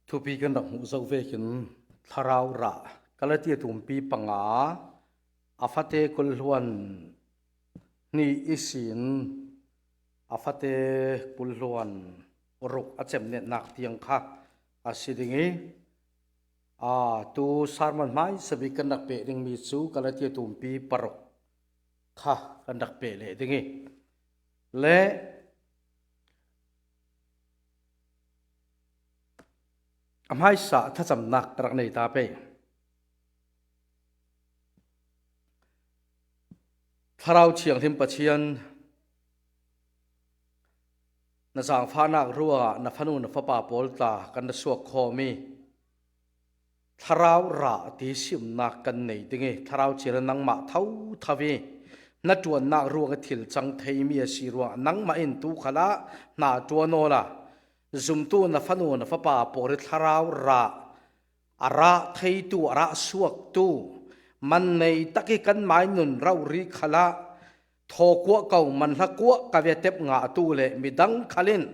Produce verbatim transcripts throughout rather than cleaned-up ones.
Thupi kan rak hmuh zo vekin Thlarau rah Galatia tumpi panga, a fate kul hluan hnih ihsin a fate kul hluan ruk a cemnetnak tiang kha a si ding i, aa, tu sermon hmaisa bik kan rak peh dingmi cu Galatia tumpi paruk kha kan rak peh leh ding i, le a hmaisa thlacamnak ka rak nei ta pei. Thlarau Thianghlim Pathian, na zaangfahnak ruangah na fanu na fapa pawl tla kan na suak khawm i, Thlarau rah ti simnak kan nei ding i, Thlarau Thianghlim nangmah thotho i hnaṭuannak ruangah thil cang theimi a si ruangah nangmah in tu khalah hna ṭuan awla, zumtu na fanu na fapa pawl i Thlarau rah a rah theitu, a rah suaktu, man nei tak i kanmah i nun rori khalah, thaw kuah ko, man hla kuah ka ve tep ngahtu le midang khal in,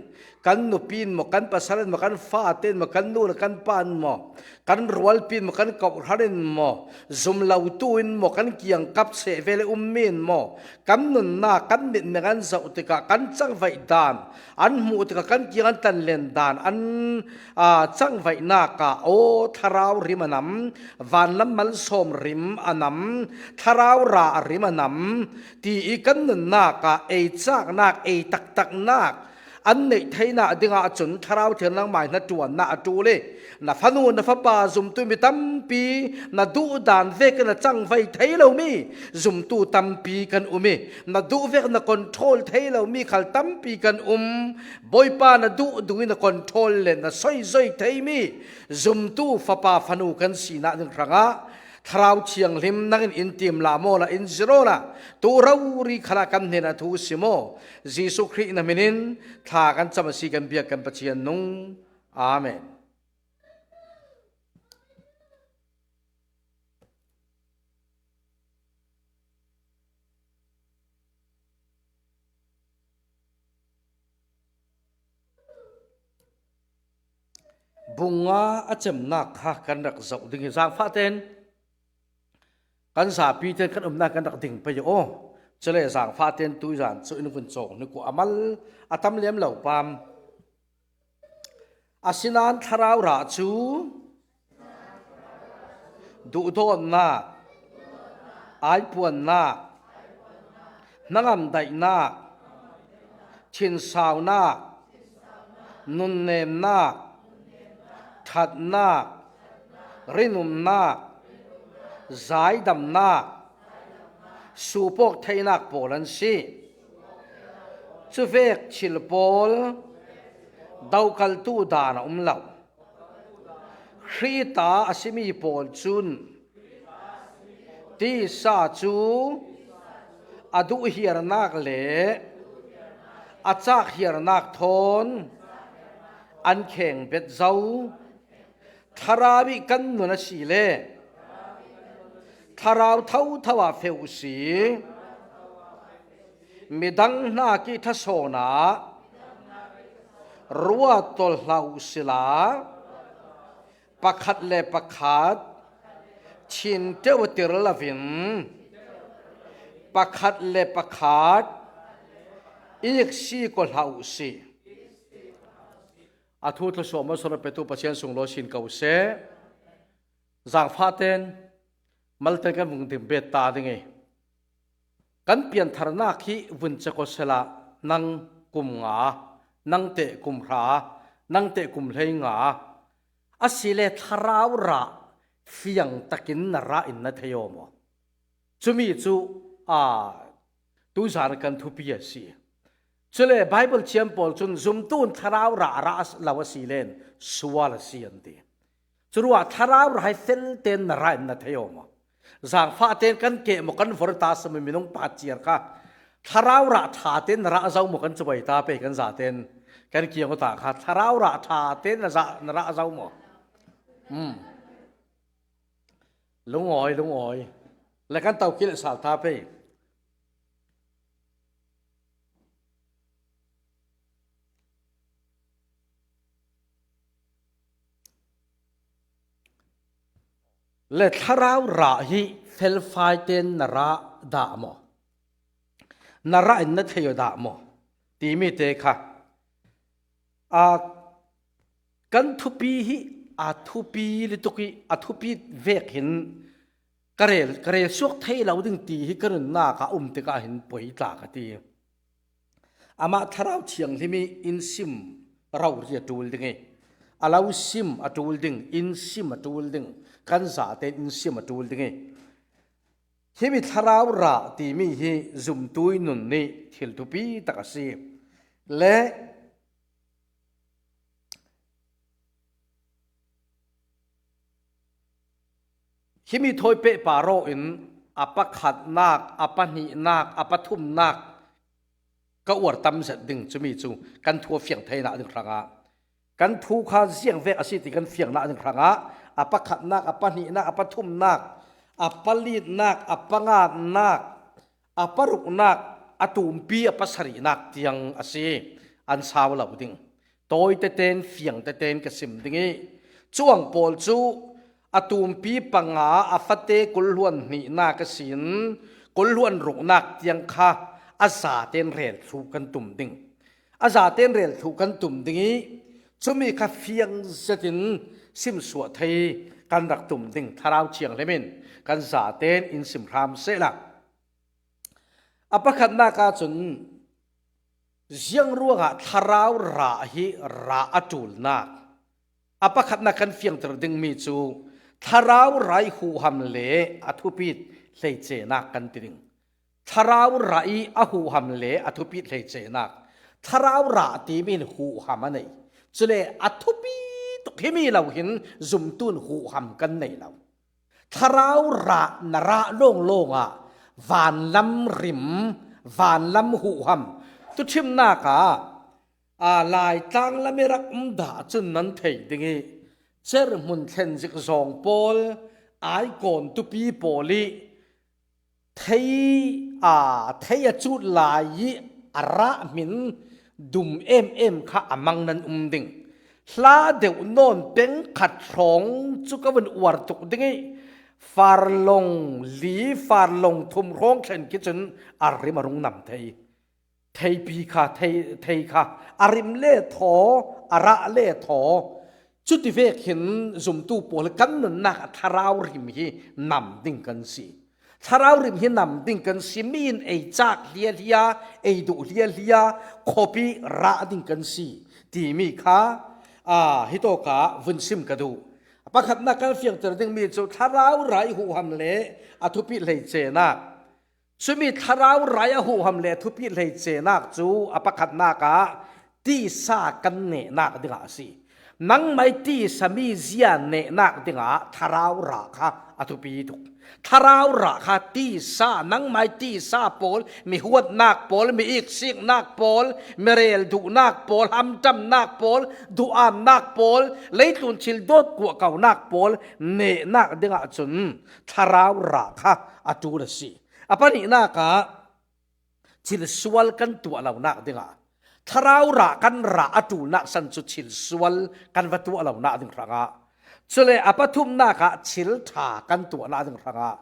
kan nupi in maw, kan pasal in maw, kan fate in maw, kan nu le kan pa in maw, kan rualpi in maw, kan kohran in maw, zum lotu in maw, kan kiangkap seh ve le ummi in maw, kan nunnak, kan mitmeng an zoh tikah kan cangvaih dan an hmuh tikah kan kiang an tlanlen dan an, aa, cangvaihnak ah, aw, Thlarau rim a nam, vanlam malsawm rim a nam, Thlarau rah rim a nam, ti i kan nunnak ah ei caknak, ei taktaknak an neih theinak dingah cun Thlarau Thianghlim nangmah i hnaṭuannak a ṭul i, na fanu, na fapa zumtu mi tampi na duh dan vekin a cangvaih thei lomi zumtu tampi kan um i, na duh vek na control thei lomi khal tampi kan um. Bawipa, na duh dung in na control le na soizoi theimi zumtu fapa fanu kan sinak ding hrangah Thlarau Thianghlim nang in in timlam awla, in zir awla, tu rori khalah kan hnenah thu sim aw. Jesuh Khrih na hmin in thla kan cam a si kan biak kan Pathian nung. Amen. Bung nga a cemnak kha kan rak zoh ding i, zaangfah tein kan zapi tein kan umnak kan rak ding pei aw. Cule zaangfah tein tuizan cu in vun cawng hnik uh, a mal a tam lem lo pam. Asinain Thlarau rah cu duhdawtnak, aipuannak, hnangam daihnak, thinsaunak, nunnemnak, ṭhatnak, rinumnak, zaidamnak, suupawk theinak pawl an si. Cuvek thil pawl dokaltu dan a um lo. Khrih ta a simi pawl cun tisa cu a duhhiarnak le a cakhiarnak thawn an kheng bet zo. Thlarau i kan nun a si le Thlarau thotho ah feh uhsi. Midang hnak i thlasawn ah ruat tolh hlah uhsila, pakhat le pakhat thin ṭeuh a tir loin pakhat le pakhat iksik aw hlah uhsi. A thu thluasuah hmaisuah petu Pathian sunglawi sin ko seh. Zaangfah tein malte kan vung ding bet ta ding i, kan piantharnak hi vun cek aw sehla, nang kum nga, nang teh kum hra, nang teh kum hlei nga, asile Thlarau rah fiang takin na rah in na thei aw maw? Cumi cu, aa, tuzan kan thupi a si. Cule Baibal thiam pawl cun zumtu in Thlarau rah a rah lo a si len sual a si an ti. Curuah Thlarau rah hi fel tein na rah in na thei aw maw? Zaangfah tein kan keh maw, kan vor ta sami minung pakhat ciar kha Thlarau rah ṭha tein na rah zo maw kan cuai ta pei kan zaten. Kan kiang aw ta kha Thlarau rah ṭha tein na za-, na rah zo maw? Um. Lungawi, lungawi. Le kan to kilh sal ta pei. Le thlarau rah hi felfai ten na rah dah maw? Na rah in na thei aw dah maw? Timi te kha. A, kan thupi hi, a thupi lutuk hi, a thupi vek hin ka rel, ka rel suak thei lo ding ti hi ka nunnak a um tikah hin poi tla ka ti. Amah Thlarau Thianghlim hi in sim rori a ṭul ding hi, a lo sim a ṭul ding, in sim a ṭul ding, kan zate in sim a ṭul ding hi. Himi thlarau rah timi hi zumtu i nun nih thil thupi tak a si. Le himi thawi pehpar aw in a pakhatnak, a pahnihnak, a pathumnak ka uar tam zet ding, cumi cu kan thu a fiang theinak ding hrangah, kan thu kha ziang vek a si ti kan fiangnak ding hrangah, a pakhatnak, a pahnihnak, a pathumnak, a palitnak, a panganak, a paruknak, a tumpi, a pasarihnak tiang a si. An sau lo ding. Tawi teten, fiang teten ka sim ding i, cuang pawl cu a tumpi panga, a fate kul hluan hnihnak a sin, kul hluan ruknak tiang kha a zaten rel thluh kan tum ding. A zaten rel thluh kan tum ding i, cumi kha fiang zetin simsuah thei kan rak tum ding. Thlarau Thianghlim in kan zaten in sim hram sehla. A pakhatnak ahcun, ziang ruangah thlarau rah hi rah a ṭulnak? A pakhatnak kan fiangter dingmi cu thlarau rah i huham le a thupit hleicenak kan ti ding. Thlarau rah i a huham le a thupit hleicenak. Thlarau rah timi in huham a nei. Cule a thupi tuk himi lo hin zumtu in huham kan nei lo. Thlarau rah na rah lawnglawng ah vanlam rim, vanlam huham. Tuṭhimnak ah, aa, Laitlang lam i rak um dah cun nan thei ding i, cerhmun thlenzik zawng pawl, aikawn tupi pawl i thei, aa, thei a cut lai i a rah hmin dum em em kha a mang nan um ding. Hla deuh nawn peng khat hrawng cu ka vun uar tuk ding i, farlong li, farlong thum hrawng thlen khi cun a rim a rung nam thei. Theipi kha, thei, thei kha a rim le thaw, a rah le thaw. Cuti vek hin zumtu pawl hi kan nunnak ah thlarau rim hi nam ding kan si. Thlarau rim hi nam ding kan si. Mi in ei cak hliahhliah, ei duh hliahhliah, khuapi rah ding kan si timi kha, aa, hitawk ah vun sim ka duh. A pakhatnak kan fiangter dingmi cu thlarau rah i huham le a thupit hleicenak. Cumi thlarau rah i a huham le a thupit hleicenak cu a pakhatnak ah tisa kan nehnak dingah a si. Nangmai tisa mi zia nehnak dingah thlarau rah kha a thupi tuk. Thlarau rah kha tisa, nangmai tisa pawl, mi huatnak pawl, mi iksiknak pawl, mi rel duhnak pawl, hamṭamnak pawl, duhamnak pawl, leitlun thil dawt kuahkaunak pawl nehnak dingah cun thlarau rah kha a ṭul a si. A pahnihnak ah thil sual kan tuah lonak dingah, thlarau rah kan rah a ṭulnak san cu thil sual kan va tuah lonak ding hrangah, cule a pathumnak ah thil ṭha kan tuahnak ding hrangah,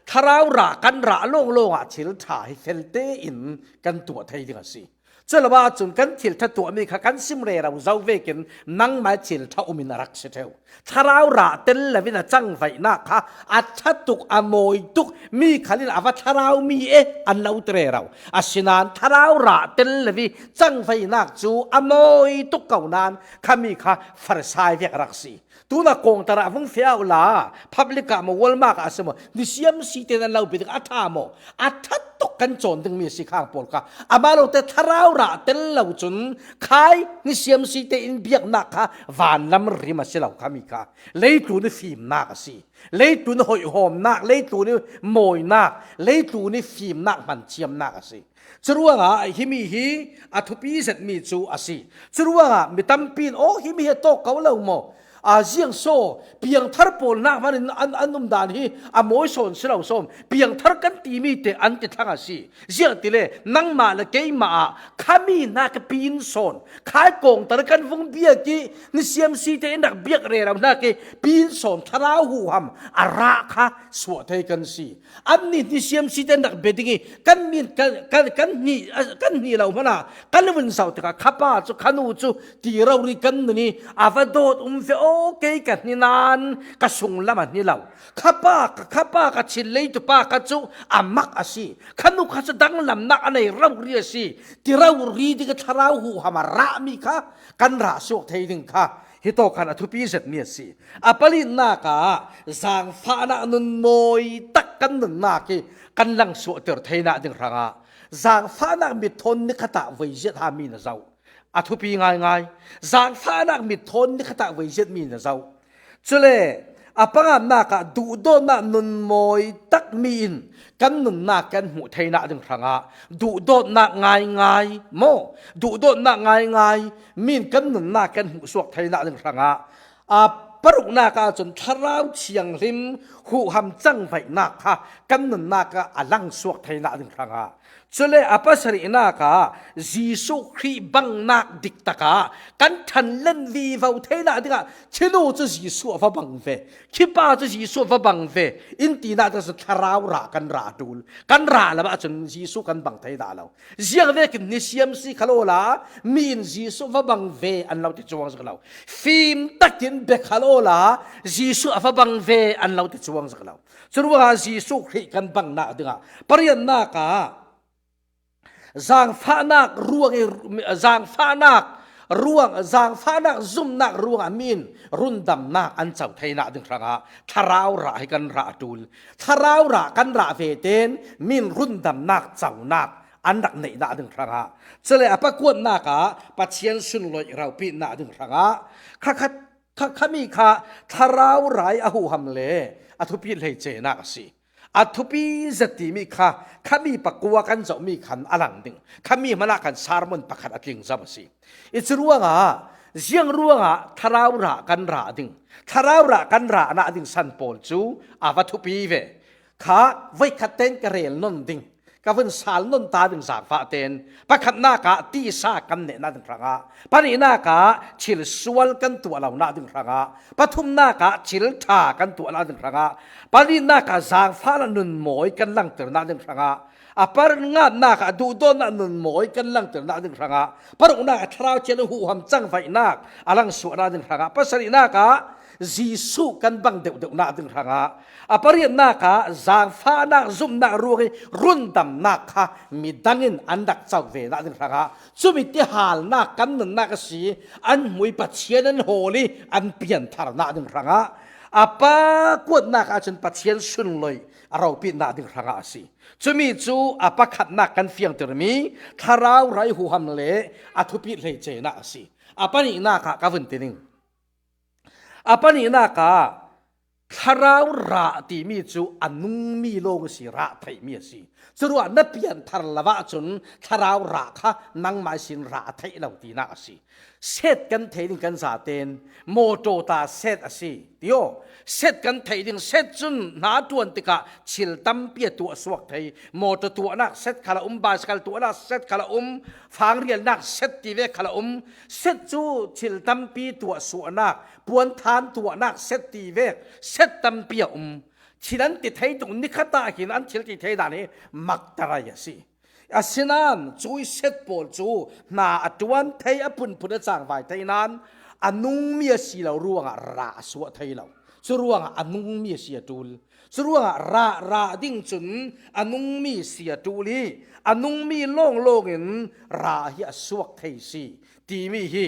thlarau rah kan rah lawnglawng ah thil ṭha hi fel tein kan tuah thei ding a si. Culo ahcun kan thil ṭha tuahmi kha kan sim rero zo vekin nangmai thil ṭha um in a rak si ṭheu. Thlarau rah tel loin a cangvaihnak kha a ṭha tuk, a mawi tuk, mi khal in a va thlarau mi e an lo ti rero. Asinain thlarau rah tel lo i cangvaihnak cu a mawi tuk ko nain khami kha Farisai vek a rak si. Tuna kawngtar ah vung feh uh la, public ah maw, Walmart ah a si maw, nisiam si tein an lo biadik a ṭha maw? A ṭha tuk kan cawn dingmi a si khang pawl kha. Amah lawngte thlarau rah tel lo cun khai nisiam si tein biaknak kha vanlam rim a si lo khami kha. Leitlun i fimnak a si. Leitlun i hoihhawmnak, leitlun i mawinak, leitlun i fimnak hman thiamnak a si. Curuangah himi hi a thupi zetmi cu a si. Curuangah mi tampi in, "Aw, himi hi a tawk ko lo maw? A ziang saw, piangthar pawl nak hmanin an, an um dan hi a mawi sawn si lo sawm. Piangthar kan ti mite an ti thlang a si. Ziang tile, nangmah le keimah ah khami nak pin sawn, khai kawngtar kan vung biak i, nisiam site in rak biak rero nak i pin sawn thlarau huham a rah kha suah thei kan si. Anni nisiam site in rak bia ding i, kan min, kan, kan, kan hni, kan hni lo hmana kan vun zauh tikah, khapa cu, khanu cu ti rori kan nun i, a va dawt um ve aw, kei ka hni nain ka sunglam a hni lo. Khapa, khapa ka thin leitu pa kha cu a mak a si. Khanu kha cu danglamnak a nei rori a si. Ti rori ding i thlarau huham a rahmi kha kan rah suak thei ding kha hi tawk khan a thupi zetmi a si. A palinak ah, zangfahnak nun mawi tak kan nunnak hi kan langsuahter theinak ding hrangah, zangfahnak mitthawn nikhat ah voi ziat ha mi na zoh. A thupi ngaingai. Zangfahnak mitthawn nikhat ah voi ziat mi na zoh. Cule, a panganak ah, duhdawtnak nun mawi tak mi in kan nunnak kan hmuh theinak ding hrangah, duhdawtnak ngaingai maw, duhdawtnak ngaingai mi in kan nunnak kan hmuh suak theinak ding hrangah, a paruknak ahcun Thlarau Thianghlim huham cangvaihnak kha kan nunnak ah a langsuak theinak ding hrangah, cule a pasarihnak ah Jesuh Khrih bangnak diktak ah kan ṭhanlen vivo theinak dingah khinu cu Jesuh a va bang ve, khipa cu Jesuh a va bang ve in tinak ding cu thlarau rah kan rah a ṭul. Kan rah lo ahcun Jesuh kan bang thei dah lo. Ziangvekin nisiam si kha lawla mi in Jesuh va bang ve an lo ti cuang zik lo. Fim takin bia kha lawla Jesuh a va bang ve an lo ti cuang zik lo. Curuangah Jesuh Khrih kan bangnak dingah pariatnak ah, zangfahnak ruang i, zangfahnak ruang, zangfahnak zumnak ruangah mi in rundamnak an co theinak ding hrangah thlarau rah hi kan rah a ṭul. Thlarau rah kan rah ve tein mi in rundamnak conak an rak neihnak ding hrangah, cule a pakuatnak ah Pathian sunloih ropinak ding hrangah, kha, kha, kha, khami kha thlarau rah i a huham le a thupi hleicenak a si. A thupi zet timi kha khami pakua kan zohmi khan a lang ding. Khami hmanah khan sermon pakhat a tling zo a si. I curuangah, ziang ruangah thlarau rah kan rah ding, thlarau rah kan rahnak ding san pawl cu a va thupi ve. Kha voikhat tein ka rel nawn ding, ka vun sal nawn ta ding zangfah tein, pakhatnak ah tisa kan nehnak ding hrangah, pahninak ah thil sual kan tuah lonak ding hrangah, pathumnak ah thil ṭha kan tuahnak ding hrangah, palinak ah zangfahnak nun mawi kan langternak ding hrangah, a panganak ah duhdawtnak nun mawi kan langternak ding hrangah, paruknak ah Thlarau Thianghlim huham cangvaihnak a langsuahnak ding hrangah, pasarihnak ah Jesuh kan bang deuhdeuhnak ding hrangah, a pariatnak ah zangfahnak zumnak ruang i rundamnak kha midang in an rak co venak ding hrangah, cumi tihalnak kan nunnak a si, an hmui Pathian an hawl i an piantharnak ding hrangah, a pakuatnak ahcun Pathian sunloih a ropinak ding hrangah a si. Cumi cu a pakhatnak kan fiangtermi thlarau rah i huham le a thupi hleicenak a si. A pahnihnak ah ka vun ti ning. A pahnihnak ah thlarau rah timi cu a nungmi lawng a si, rah theihmi a si. Curuah na pianthar lo ahcun thlarau rah kha nangmah ihsin rah a theih lo tinak a si. Set kan theih ding kan zaten mawṭaw ta set a si, ti aw. Set kan theih ding, set cun hna ṭuan tikah thil tampi a tuah suak thei. Mawṭaw tuahnak set khal a um, basikal tuahnak set khal a um, fangrialnak set ti ve khal a um. Set cu thil tampi tuah suahnak, puanthan tuahnak set ti ve set tampi a um. Thil an ti thei tuk, nikhat ah hin an thil ti thei dan hi maktarai a si. Asinain cui set pawl cu hna a ṭuan thei, a phunphun a cangvai thei nain a nungmi a si lo ruangah rah a suah thei lo. Cu ruangah a nungmi a si a ṭul. Cu ruangah rah, rah ding cun a nungmi si a ṭul i a nungmi lawnglawng in rah hi a suak thei si timi hi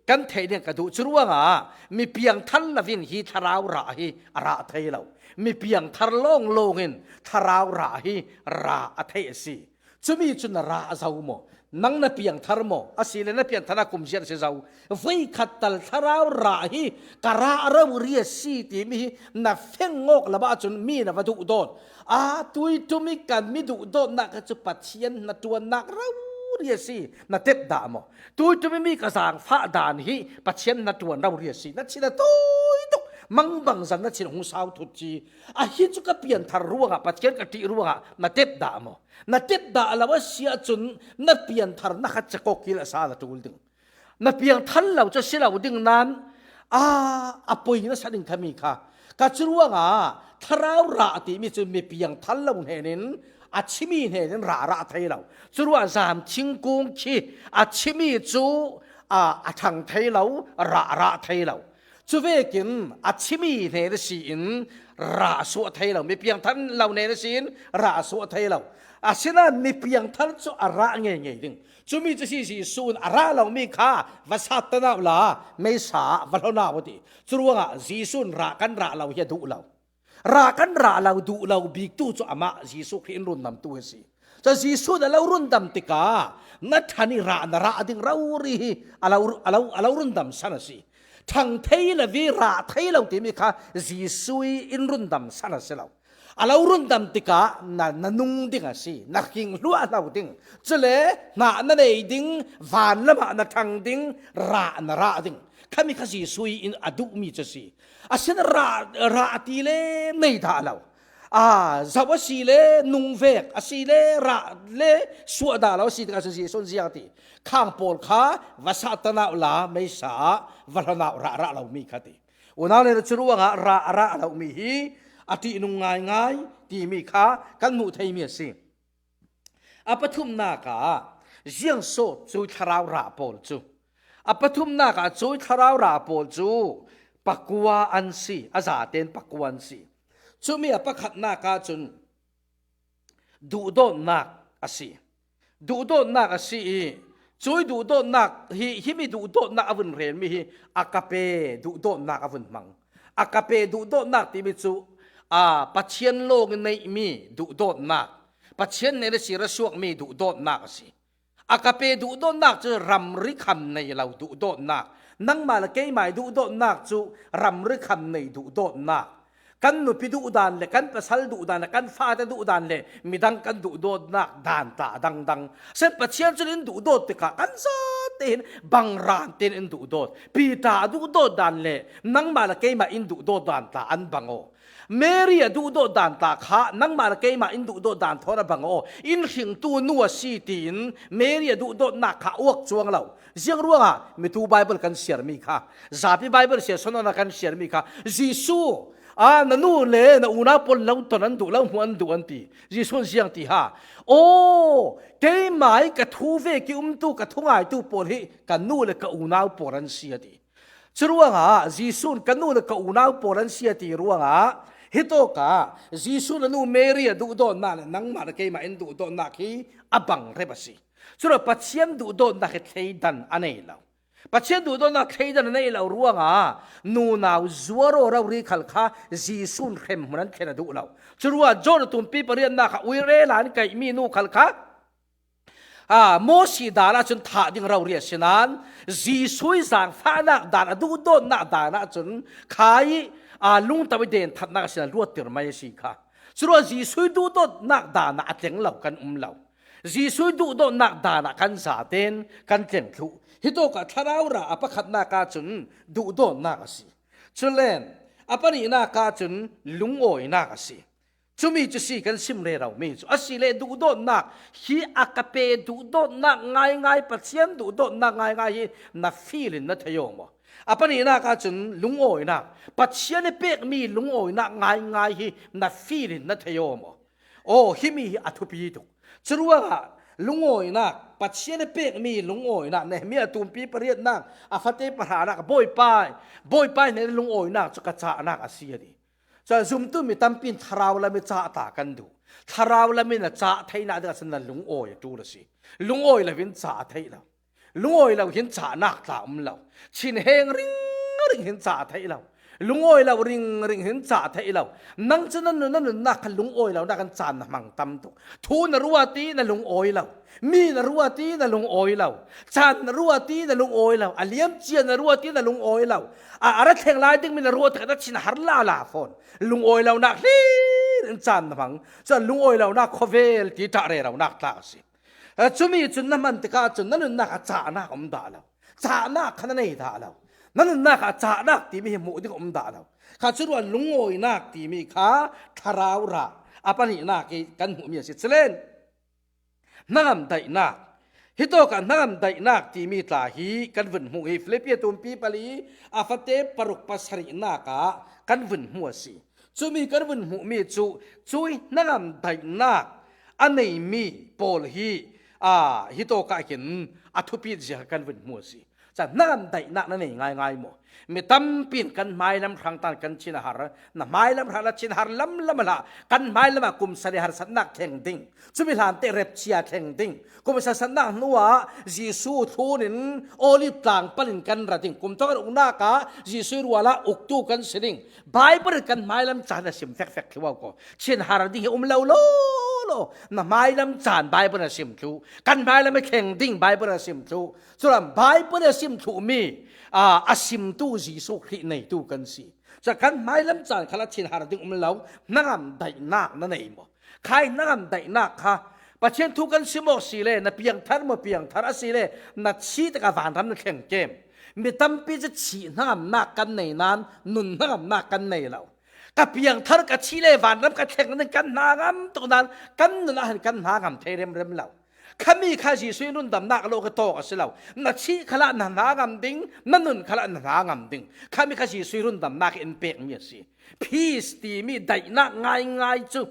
kan theih ding ka duh. Cu ruangah mi piangthar lo in hi thlarau rah hi a rah thei lo. Mi piangthar lawnglawng in thlarau rah hi rah a theih a si. Cumi cun na rah a zo maw? Nang na piangthar maw? A si le na piangthar na kum ziat a si zo. Voikhat tal thlarau rah hi ka rah rori a si timi hi na feng awk lo ahcun mi na va duhdawt. A tuiṭum i kan mi duhdawtnak kha cu Pathian hnaṭuannak rori a si, na tep dah maw? Tuiṭum i mi ka zaangfah dan hi Pathian hnaṭuan rori a si, na chim a tuk Mangbang zan na chin hong sau thut ci. Ahi cu ka pianthar ruangah, Pathian ka ṭih ruangah na tep dah maw? Na tep dah lo a si ahcun na pianthar na khat cekawk kil a sa na ṭul ding. Na piangthar lo cu si lo ding nain, aa, a poi na sa ding khami kha. Ka cu ruangah thlarau rah timi cu mi piangthar lo hnenin a chimi hnenin rah rah thei lo. Cu ruangah zam thingkung khi a chimi cu, aa, a ṭhang thei lo, rah rah thei lo. Cu vekin a chimi hnen a si in rah suah thei lo, mi piangthar lo hnen a si in rah suah thei lo. Asinain mi piangthar cu a rah ngeingei ding. Cumi cu si Jesuh in a rah lomi kha va sat ta hna u la, meisa ah va hlon hna u a ti. Cu ruangah Jesuh in rah kan rah lo hi a duh lo. Rah kan rah lo duh lo bik tu cu amah Jesuh Khrih in rundamtu hi a si. Cun Jesuh in a lo rundam tikah na ṭhan i rah na rah ding rori hi a lo, a lo, a lo rundam san a si. Ṭhang thei lo i rah thei lo timi kha Jesuh in rundam san a si lo. A lo rundam tikah na, na nung ding a si, na hring hluah hlo ding. Cule hnah na nei ding, van lamah na ṭhang ding, rah na rah ding. Khami kha Jesuh in a duhmi cu a si. Asinain rah, rah ti le nei dah lo. Aa, zoh a si le nungvek, a si le rah le suah dah lo a si tikah cun Jesuh in ziang ti. Khang pawl kha va sat ta hna u la, meisa ah va hlon hna u, rah rah lomi kha ti. Unau le cu ruangah rah a rah lomi hi a ṭihnung ngaingai timi kha kan hmuh theimi a si. A pathumnak ah ziang sawh cuih thlarau rah pawl cu. A pathumnak ah cuih thlarau rah pawl cu pakua an si, a zaten pakua an si. Cumi a pakhatnak ah cun duhdawtnak a si. Duhdawtnak a si i cuih duhdawtnak hi, himi duhdawtnak a vun relmi hi agape duhdawtnak a vun hmang. Agape duhdawtnak timi cu, aa, Pathian lawng in neihmi duhdawtnak, Pathian hnen a si ra suakmi duhdawtnak a si. Agape duhdawtnak cu ramri kham nei lo duhdawtnak. Nangmah le keimah i duhdawtnak cu ramri kham nei duhdawtnak. Kan nupi duhdan le kan pasal duhdan le kan fate duhdan le midang kan duhdawtnak dan tla a dangdang. Sihmanhsehlaw Pathian cun in duhdawt tikah kan zate hin bang ran tein in duhdawt. Peter a duhdawt dan le nangmah le keimah in duhdawt dan tla an bang aw. Mary a duhdawt dan tla kha nangmah le keimah in duhdawt dan thawn a bang aw. In hringtu nu a si tiin Mary a duhdawtnak kha a uak cuang lo. Ziang ruangah mitu Bible kan siarmi kha, zapi Bible siar sawn kan siarmi kha, Jesuh, aa, na nu le na unau pawl lo ton an duh, lo hmuh an duh an ti. Jesuh in ziang ti ha? Aw, keimah i ka thu vek i umtu, ka thungaitu pawl hi ka nu le ka unau pawl an si a ti. Curuangah Jesuh in ka nu le ka unau pawl an si a ti ruangah, hitawkah Jesuh in a nu Mary a duhdawtnak le nangmah le keimah in duhdawtnak hi a bang rep a si. Curuangah Pathian duhdawtnak hi thleidan a nei lo. Pathian duhdawtnak thleidan a neih lo ruangah nunau zuar aw rori khal kha Jesuh in hremhmun an thlen a duh lo. Curuangah John a tumpi pariatnak kha uirel ah an kaihmi nu khal kha, aa, Moses dan ahcun thah ding rori a si nain Jesuh i zaangfahnak dan, a duhdawtnak dan ahcun kha i, aa, lungto i denthatnak a si nain luatter mai a si kha. Curuangah Jesuh i duhdawtnak dan ah a tleng lo kan um lo. Jesuh i duhdawtnak dan ah kan zaten kan tleng thluh. Hitawkah thlarau rah a pakhatnak ahcun duhdawtnak a si. Culen a pahnihnak ahcun lungawinak a si. Cumi cu si kan sim reromi cu. Asile duhdawtnak hi agape duhdawtnak ngaingai, Pathian duhdawtnak ngaingai hi na feel in na thei aw maw? A pahnihnak ahcun lungawinak, Pathian i pekmi lungawinak ngaingai hi na feel in na thei aw maw? Aw, himi hi a thupi tuk. Curuangah lungawinak, Pathian i pekmi lungawinak, Nehemiah tumpi pariatnak, a fate pahranak, Bawipa, Bawipa hnen lungawinak cu ka cahnak a si a ti. Cun zumtu mi tampi in thlarau lam i cah ta kan duh. Thlarau lam in a cah theihnak dingah cun na lungawi a ṭul a si. Lungawi lo in cah a theih lo. Lungawi lo hin cahnak tla um lo. Thinheng ringring hin cah a theih lo. Lungawi lo ringring hin cah a theih lo. Nang cu na nun, na nunnak kha lungawi lo nakin caan na hmang tam tuk. Thu na ruat i na lungawi lo. Mi na ruat i na lungawi lo. Caan na ruat i na lungawi lo. A liamcia na ruat i na lungawi lo. A, a ra thleng lai dingmi na ruat tikah na thin a har lala fawn. Lungawi lonak hlir in caan na hmang. Cun lungawi lonak khuavel ti ṭah reronak tla a si. A, cumi cun na hman tikah cun na nunnak ah cahnak a um dah lo. Cahnak kha na nei dah lo. Na nunnak ah cahnak timi hi hmuh ding a um dah lo. Kha cu ruah lungawinak timi kha thlarau rah a pahnihnak i kan hmuhmi a si. Culen hnangam daihnak, hitawk ah hnangam daihnak timi tla hi kan vun hmuh hi. Filipi a tumpi pali a fate paruk pasarihnak ah kan vun hmuh a si. Cumi kan vun hmuhmi cu, cui hnangam daihnak a neimi pawl hi, aa, hitawk ah hin a thupi zia kan vun hmuh a si. Ca hnangam daihnak na nei ngaingai maw? Mi tampi in kan hmailam hrang tan kan thinhar, na hmailam hrang na thinhar lamlam a hlah, kan hmailam ah kum sari harsatnak thleng ding, cumi hlante repcia thleng ding, kum sari harsatnak hnuah Jesuh thlun in Olive tlang panin kan ra ding, kum thawk an uknak ah Jesuh rual ah uktu kan si ding. Baibal kan hmailam caan a sim fekfek thlu ko. Thinhar ding hi um lo lo lo. Na hmailam caan Baibal a sim thlu. Kan hmailam a thleng ding Baibal a sim thlu. Culam Baibal a sim thluhmi, aa, a simtu Jesuh Khrih neitu kan si. Cun kan hmailam caan khal a thinhar ding um lo, hnangam daihnak na nei maw? Khai hnangam daihnak kha Pathian thu kan sim awk si le, na piangthar maw piangthar a si le, na thih tikah vanram na thleng kem? Mi tampi cu thih hnangamnak kan nei nain nun hnangamnak kan nei lo. Ka piangthar ka thih le vanram ka thleng ding kan hnangam tuk nain kan nun ah hin kan hnangam thei remrem lo. Khami kha Jesuh in rundamnak a lawh ka tawk a si lo. Na thih khalah na hnangam ding, na nun khalah na hnangam ding. Khami kha Jesuh in rundamnak in pekmi a si. Peace timi daihnak ngaingai cu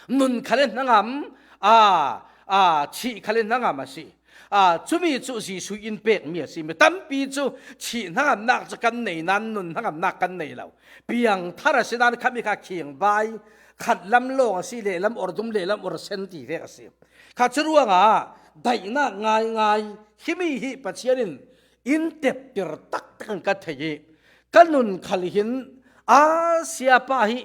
nun khal in hnangam, aa, aa, thih khal in hnangam a si. Aa, cumi cu Jesuh in pekmi a si. Mi tampi cu thih hnangamnak cu kan nei nain nun hnangamnak kan nei lo. Piangthar a si nain khami kha khingvai, khat lam lawng a si, lehlam or dum, lehlam or sen ti vek a si. Kha cu ruangah daihnak ngaingai himi hi Pathian in in teptir taktak in ka thei i ka nun khal hin a siapa hi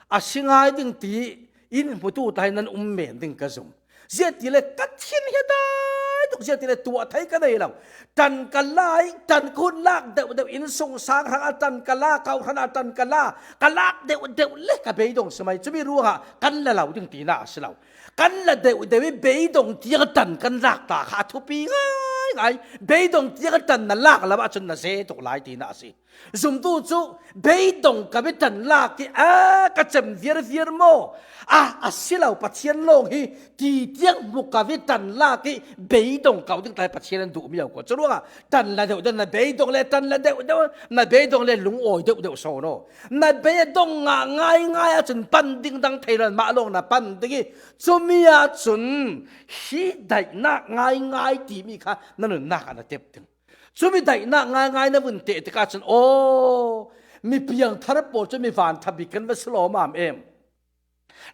a si ngai ding ti in hmutu tla hi nan um men ding ka zum. Ziahtile ka thin hi a dai tuk, ziahtile tuah thei ka nei lo. Ṭan ka la i, ṭan ka hun lak deuhdeuh, innsungsang hrangah ṭan ka la, kau hranah ṭan ka la, ka lak deuhdeuh le ka beidong si mai. Cumi ruangah kan la lo ding tinak a si lo. Kan la deuhdeuh i beidong tiang a ṭan kan lak ta kha a thupi ngaingai. Beidong tiang a ṭan na lak lo ahcun na ze tuk lai tinak a si. Zumtu cu beidong ka bitan lak i, a, ka cem viarviar maw? A, a si lo, Pathian lawng hi ti tiang hmu ka bitan lak i beidong kau ding tlai Pathian an duhmi a ko. Curuangah ṭan la deuhdeuh, na beidong le ṭan la deuhdeuh, na beidong le lungawi deuhdeuh sawn aw. Na beidong ngah ngaingai ahcun pan ding dang thei lo, mah lawng na pan ding i, cumi ahcun hi daihnak ngaingai timi kha na nunnak ah na tep ding. Cumi daihnak ngaingai na vun teh tikah cun, aw, mi piangthar pawl cu mi van ṭha bik kan va si lawmam em.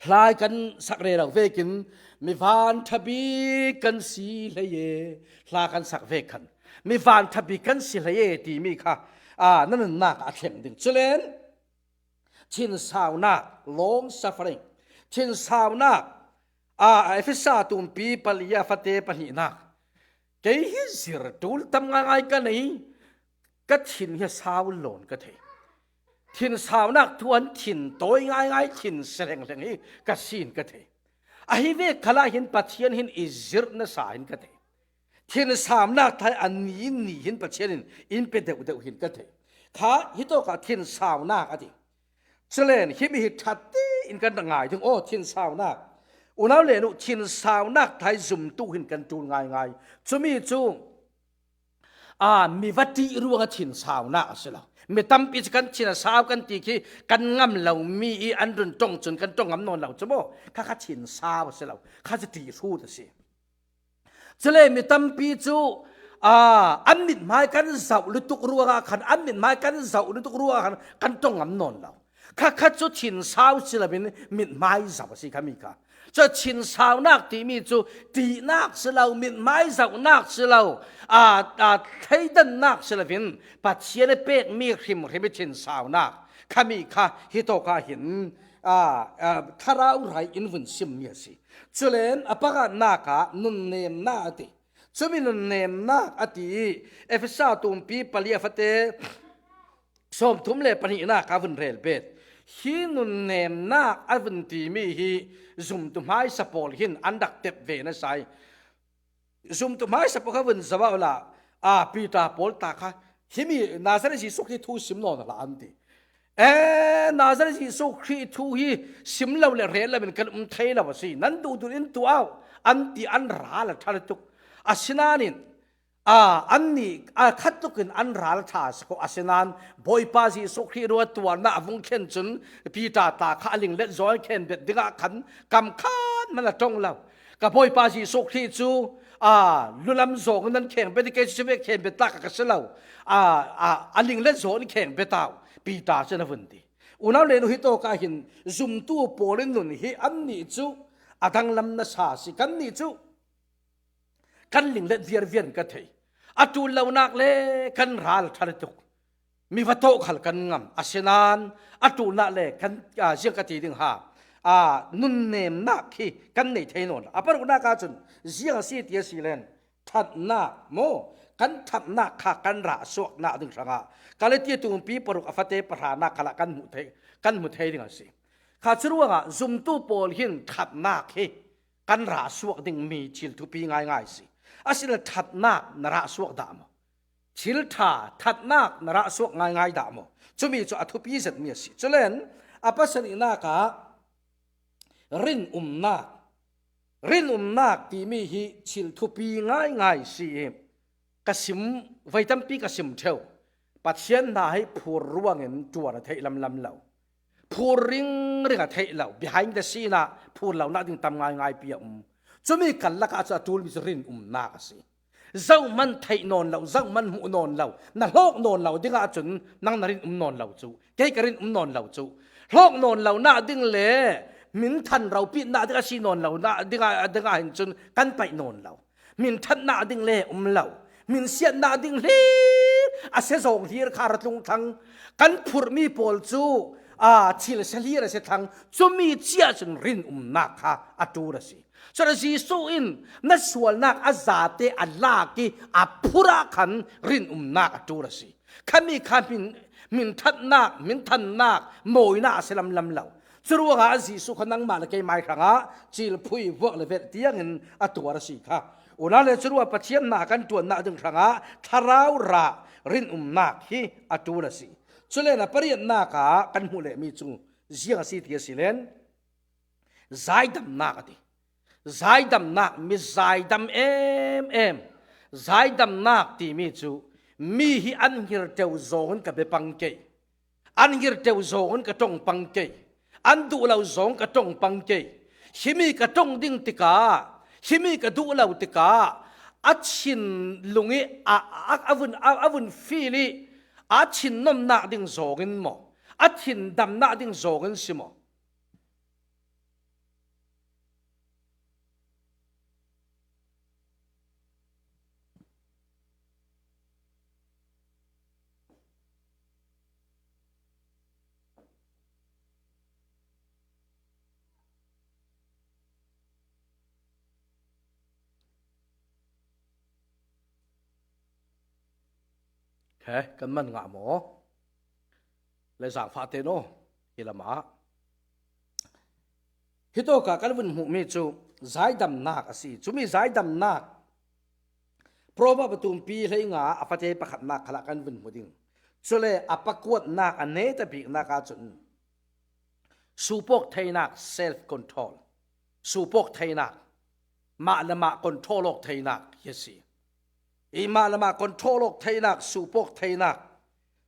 Hla kan sak rero vekin mi van ṭha bik kan si hlei e, hla kan sak vek khan mi van ṭha bik kan si hlei e timi kha, aa, na nunnak ah a thleng ding. Culen thinsaunak, long suffering, thinsaunak, aa, Efesa tumpi pali a fate pahnihnak. Kei hi zir ṭul tam ngaingai ka nei, ka thin hi a sau lawn ka thei. Thinsaunak thu an thin tawi ngaingai, thin si hlenghleng hi ka sin ka thei. Ahi vek khalah hin Pathian hin i zirh nasa hin ka thei. Thinsaunak thai a ni ni hin Pathian in in pe deuhdeuh hin ka thei. Kha hitawkah thinsaunak a ti. Culen himi hi ṭha tein kan rak ngai ding. Aw, thinsaunak. Unau le nu, thinsaunak thai zumtu hin kan ṭul ngaingai. Cumi cu, aa, mi va ṭih ruangah thinsaunak a si lo. Mi tampi cu kan thin a sau kan ti khi kan ngam lomi i an run ṭong cun kan ṭong ngam nawn lo cu maw? Kha kha thinsau a si lo. Kha cu ṭih hrut a si. Cule mi tampi cu, aa, an mithmai kan zoh lutuk ruangah khan, an mithmai kan zoh lutuk ruangah khan kan ṭong ngam nawn lo. Kha kha cu thinsau si loin mithmai zoh a si khami kha. Cu thinsaunak timi cu ṭihnak si lo, mithmai zohnak si lo, aa, aa, thleidannak si loin Pathian a pekmi hrimhrim i thinsaunak khami kha hitawk ah hin, aa, aa, thlarau rai in vun simmi a si. Culen a pakhatnak ah nunnemnak a ti. Cumi nunnemnak a ti i Efesa tumpi pali a fate sawmthum le pahnihnak ah vun rel bet. Hi nunnemnak a vun timi hi zumtu hmaisa pawl hin an rak tep ve nasa i, zumtu hmaisa pawl kha vun zoh uh la, aa, Peter pawl ta kha Himi Nazareth Jesuh Khrih thu sim nawn la an ti. E, Nazareth Jesuh Khrih thu hi sim lo le rel lo in kan um thei lo a si. Nan duhdun in tuah au an ti, an ral a ṭha lutuk. Asinain, a, anni, a, khat lukin an ral ṭha si ko. Asinain Bawipa Jesuh Khrih ruat tuarna a vung khen cun Peter ta kha a linglet zaw khen bet dingah khan kam khat hman a ṭong lo. Ka Bawipa Jesuh Khrih cu, a, lu lam zawng nan kheng bet i, kei cu vek kheng bet ta ka, ka si lo. A, a, a linglet zaw in kheng bet au, Peter cu na vun ti. Unau le nu, hi tawk ah hin zumtu pawl in nun hi annih cu a danglam nasa si. Kannih cu kan linglet viarviar in ka thei. A ṭul lonak le kan ral ṭha lutuk. Mi va tawh khal kan ngam. Asinain a ṭulnak le kan, a, ziang ka ti ding ha, a, nunnemnak khi kan nei thei nawn lo. A paruknak ahcun ziang a si ti a si len, ṭhatnak maw, kan ṭhatnak kha kan rah suaknak ding hrangah Galatia tumpi paruk a fate pahranak khalah kan hmuh thei, kan hmu thei ding a si. Kha cu ruangah zumtu pawl hin ṭhatnak hi kan rah suak dingmi thil thupi ngaingai si. Asinain ṭhatnak na rah suak dah maw? Thil ṭha, ṭhatnak na rah suak ngaingai dah maw? Cumi cu a thupi zetmi a si. Culen a pasarihnak ah rinumnak, rinumnak timi hi thil thupi ngaingai si i ka sim, voi tampi ka sim ṭheu. Pathian hna hi phur ruangin ṭuan a theih lamlam lo. Phur ringring a theih lo, behind the scene ah phur lonak ding tam ngaingai pi a um. Cumi karlak ah cu a ṭulmi cu rinumnak a si. Zohman theih nawn lo, zohman hmuh nawn lo, na hlawk nawn lo ding ahcun nang na rinum nawn lo cu, kei ka rinum nawn lo cu. Hlawk nawn lonak ding le min than ropitnak ding a si nawn lonak ding ah, ding ah hin cun kan paih nawn lo. Min ṭhatnak ding le um lo. Min siatnak ding hlir a sia zawng hlir kha a ra tlung thlang. Kan phurhmi pawl cu, aa, thil sia hlir a si thlang. Cumi cia cun rinumnak kha a ṭul a si. Cun Jesuh in na sualnak a zate a lak i a phurh ah khan rinumnak a ṭul a si. Khami kha min, min ṭhatnak, min thannak, mawinak a si lamlam lo. Curuangah Jesuh kha nangmah le keimah hrangah cilphui vuak le velh tiangin a tuar a si kha. Unau le curuah Pathian hna kan ṭuannak ding hrangah thlarau rah rinumnak hi a ṭul a si. Cule na pariatnak ah kan hmuh lehmi cu ziang a si ti a si len, zaidamnak a ti. Zaidamnak, mi zaidam em em. Zaidamnak timi cu mi hi an hngirṭeu zawngin ka biapang kei. An hngirṭeu zawngin ka ṭongpang kei. An duh lo zawng ka ṭongpang kei. Himi ka ṭong ding tikah, himi ka duh lo tikah, a thinlung i a, a, a vun, a, a vun fil i a thinnomnak ding zawngin maw, a thindamnak ding zawngin si maw? He, kan man ngah maw? Le zaangfah te naw, hi lamah. Hitawkah kan vun hmuhmi cu zaidamnak a si. Cumi zaidamnak Proverbs a tumpi hleinga a fate pakhatnak khalah kan vun hmu ding. Cule a pakuatnak a netabiknak ahcun supawk theinak, self control. Supawk theinak, mah le mah control awk theinak hi a si. I mah le mah control awk theinak, supawk theinak.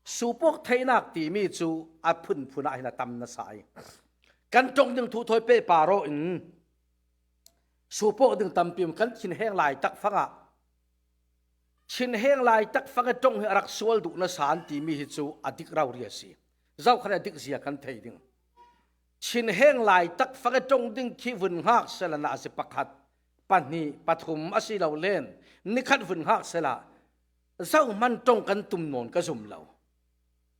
Supawk theinak timi cu a phunphun ah hin a tam nasa i kan ṭong ding thu thawi pehpar aw in supawk ding tampi um. Kan thinheng lai tak fangah, thinheng lai tak fang i ṭong hi a rak sual duh nasa an timi hi cu a dik rori a si. Zohkhat a dik zia kan thei ding. Thinheng lai tak fang i ṭong ding khi vun hngak sela, na a si pakhat, pahnih, pathum a si lo len nikhat vun hngak sela, zohman ṭong kan tum nawn ka zum lo.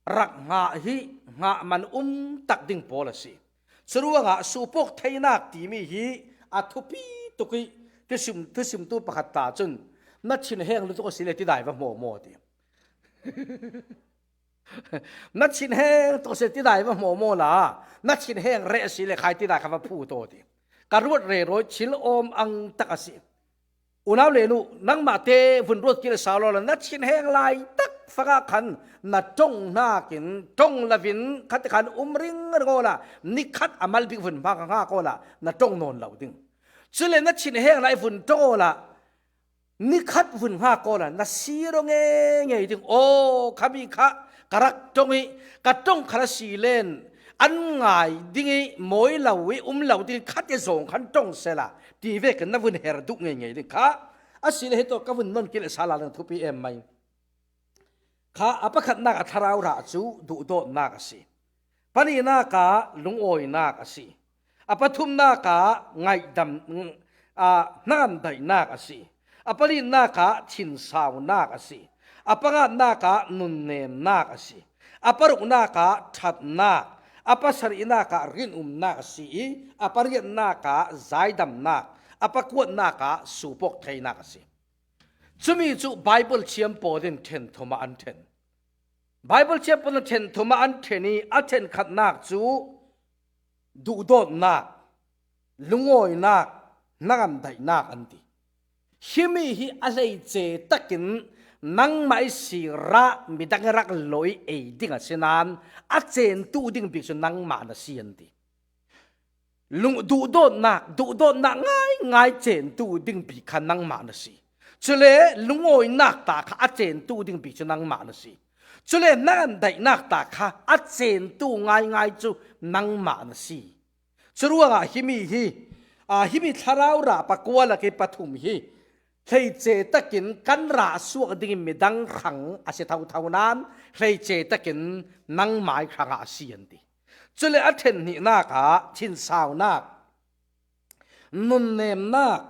Rak hngah hi hngah man um tak ding pawl a si. Curuangah supawk theinak timi hi a thupi tuk i thusim, thusimtu pakhat ta cun, na thinheng lutuk a si le tidai va hmawmaw ti. Na thinheng tuk a si le tidai va hmawmaw la, na thinheng reh a si le khai tidai kha va phu taw ti. Ka ruat rero i thil awm ang tak a si. Unau le nu, nangmahte vun ruat kil a sau lo la, na thinheng lai tak fangah khan na ṭong hnakin, ṭong lovin, khate khan um ringring awla, ni khat a mal bik vun hmang hngak awla, na ṭong nawn lo ding. Cule na thinheng lai vun ṭong awla, ni khat vun hngak awla, na si ro ngeingei ding. Aw, khami kha ka rak ṭong ih, ka ṭong kha la si len, an ngai ding ih, mawi lo ih, um lo ding ih, khate zawng khan ṭong sela, ti vekin na vun her duh ngeingei ding kha. Asile hitawk ka vun non kil a sala ding thupi em mai. Kha a pakhatnak a thlarau rah cu duhdawtnak a si. Palinak ah lungawinak a si. A pathumnak ah ngaihdam, aa, hnangamdaihnak a si. A palinak ah thinsaunak a si. A pangatnak ah nunnemnak a si. A paruknak ah ṭhatnak. A pasarihnak ah rinumnak a si ih, a pariatnak ah zaidamnak. A pakuatnak ah suupawk theinak a si. Cumi cu Baibal thiam pawl in ṭhen thum ah an ṭhen. Baibal thiam pawl in ṭhen thum ah an ṭhen ih, a ṭhenkhatnak cu duhdawtnak, lungawinak, hnangamdaihnak an ti. Himi hi a hleice takin nangmah ih si rah midang ih rak lawi ei ding a si nain a centu ding bik cu nangmah na si an ti. Lung, duhdawtnak, duhdawtnak ngaingai centu ding bik kha nangmah na si. Cule lungawinak ta kha a centu ding bik cu nangmah na si. Cule hnangamdaihnak ta kha a centu ngaingai cu nangmah na si. Curuangah himi hi, aa, himi thlarau rah pakua lak ih pathum hi hleice takin kan rah suak dingin midang hrang a si thotho nain hleice takin nangmah ih hrangah a si an ti. Cule a ṭhen hnihnak ah thinsaunak, nunnemnak,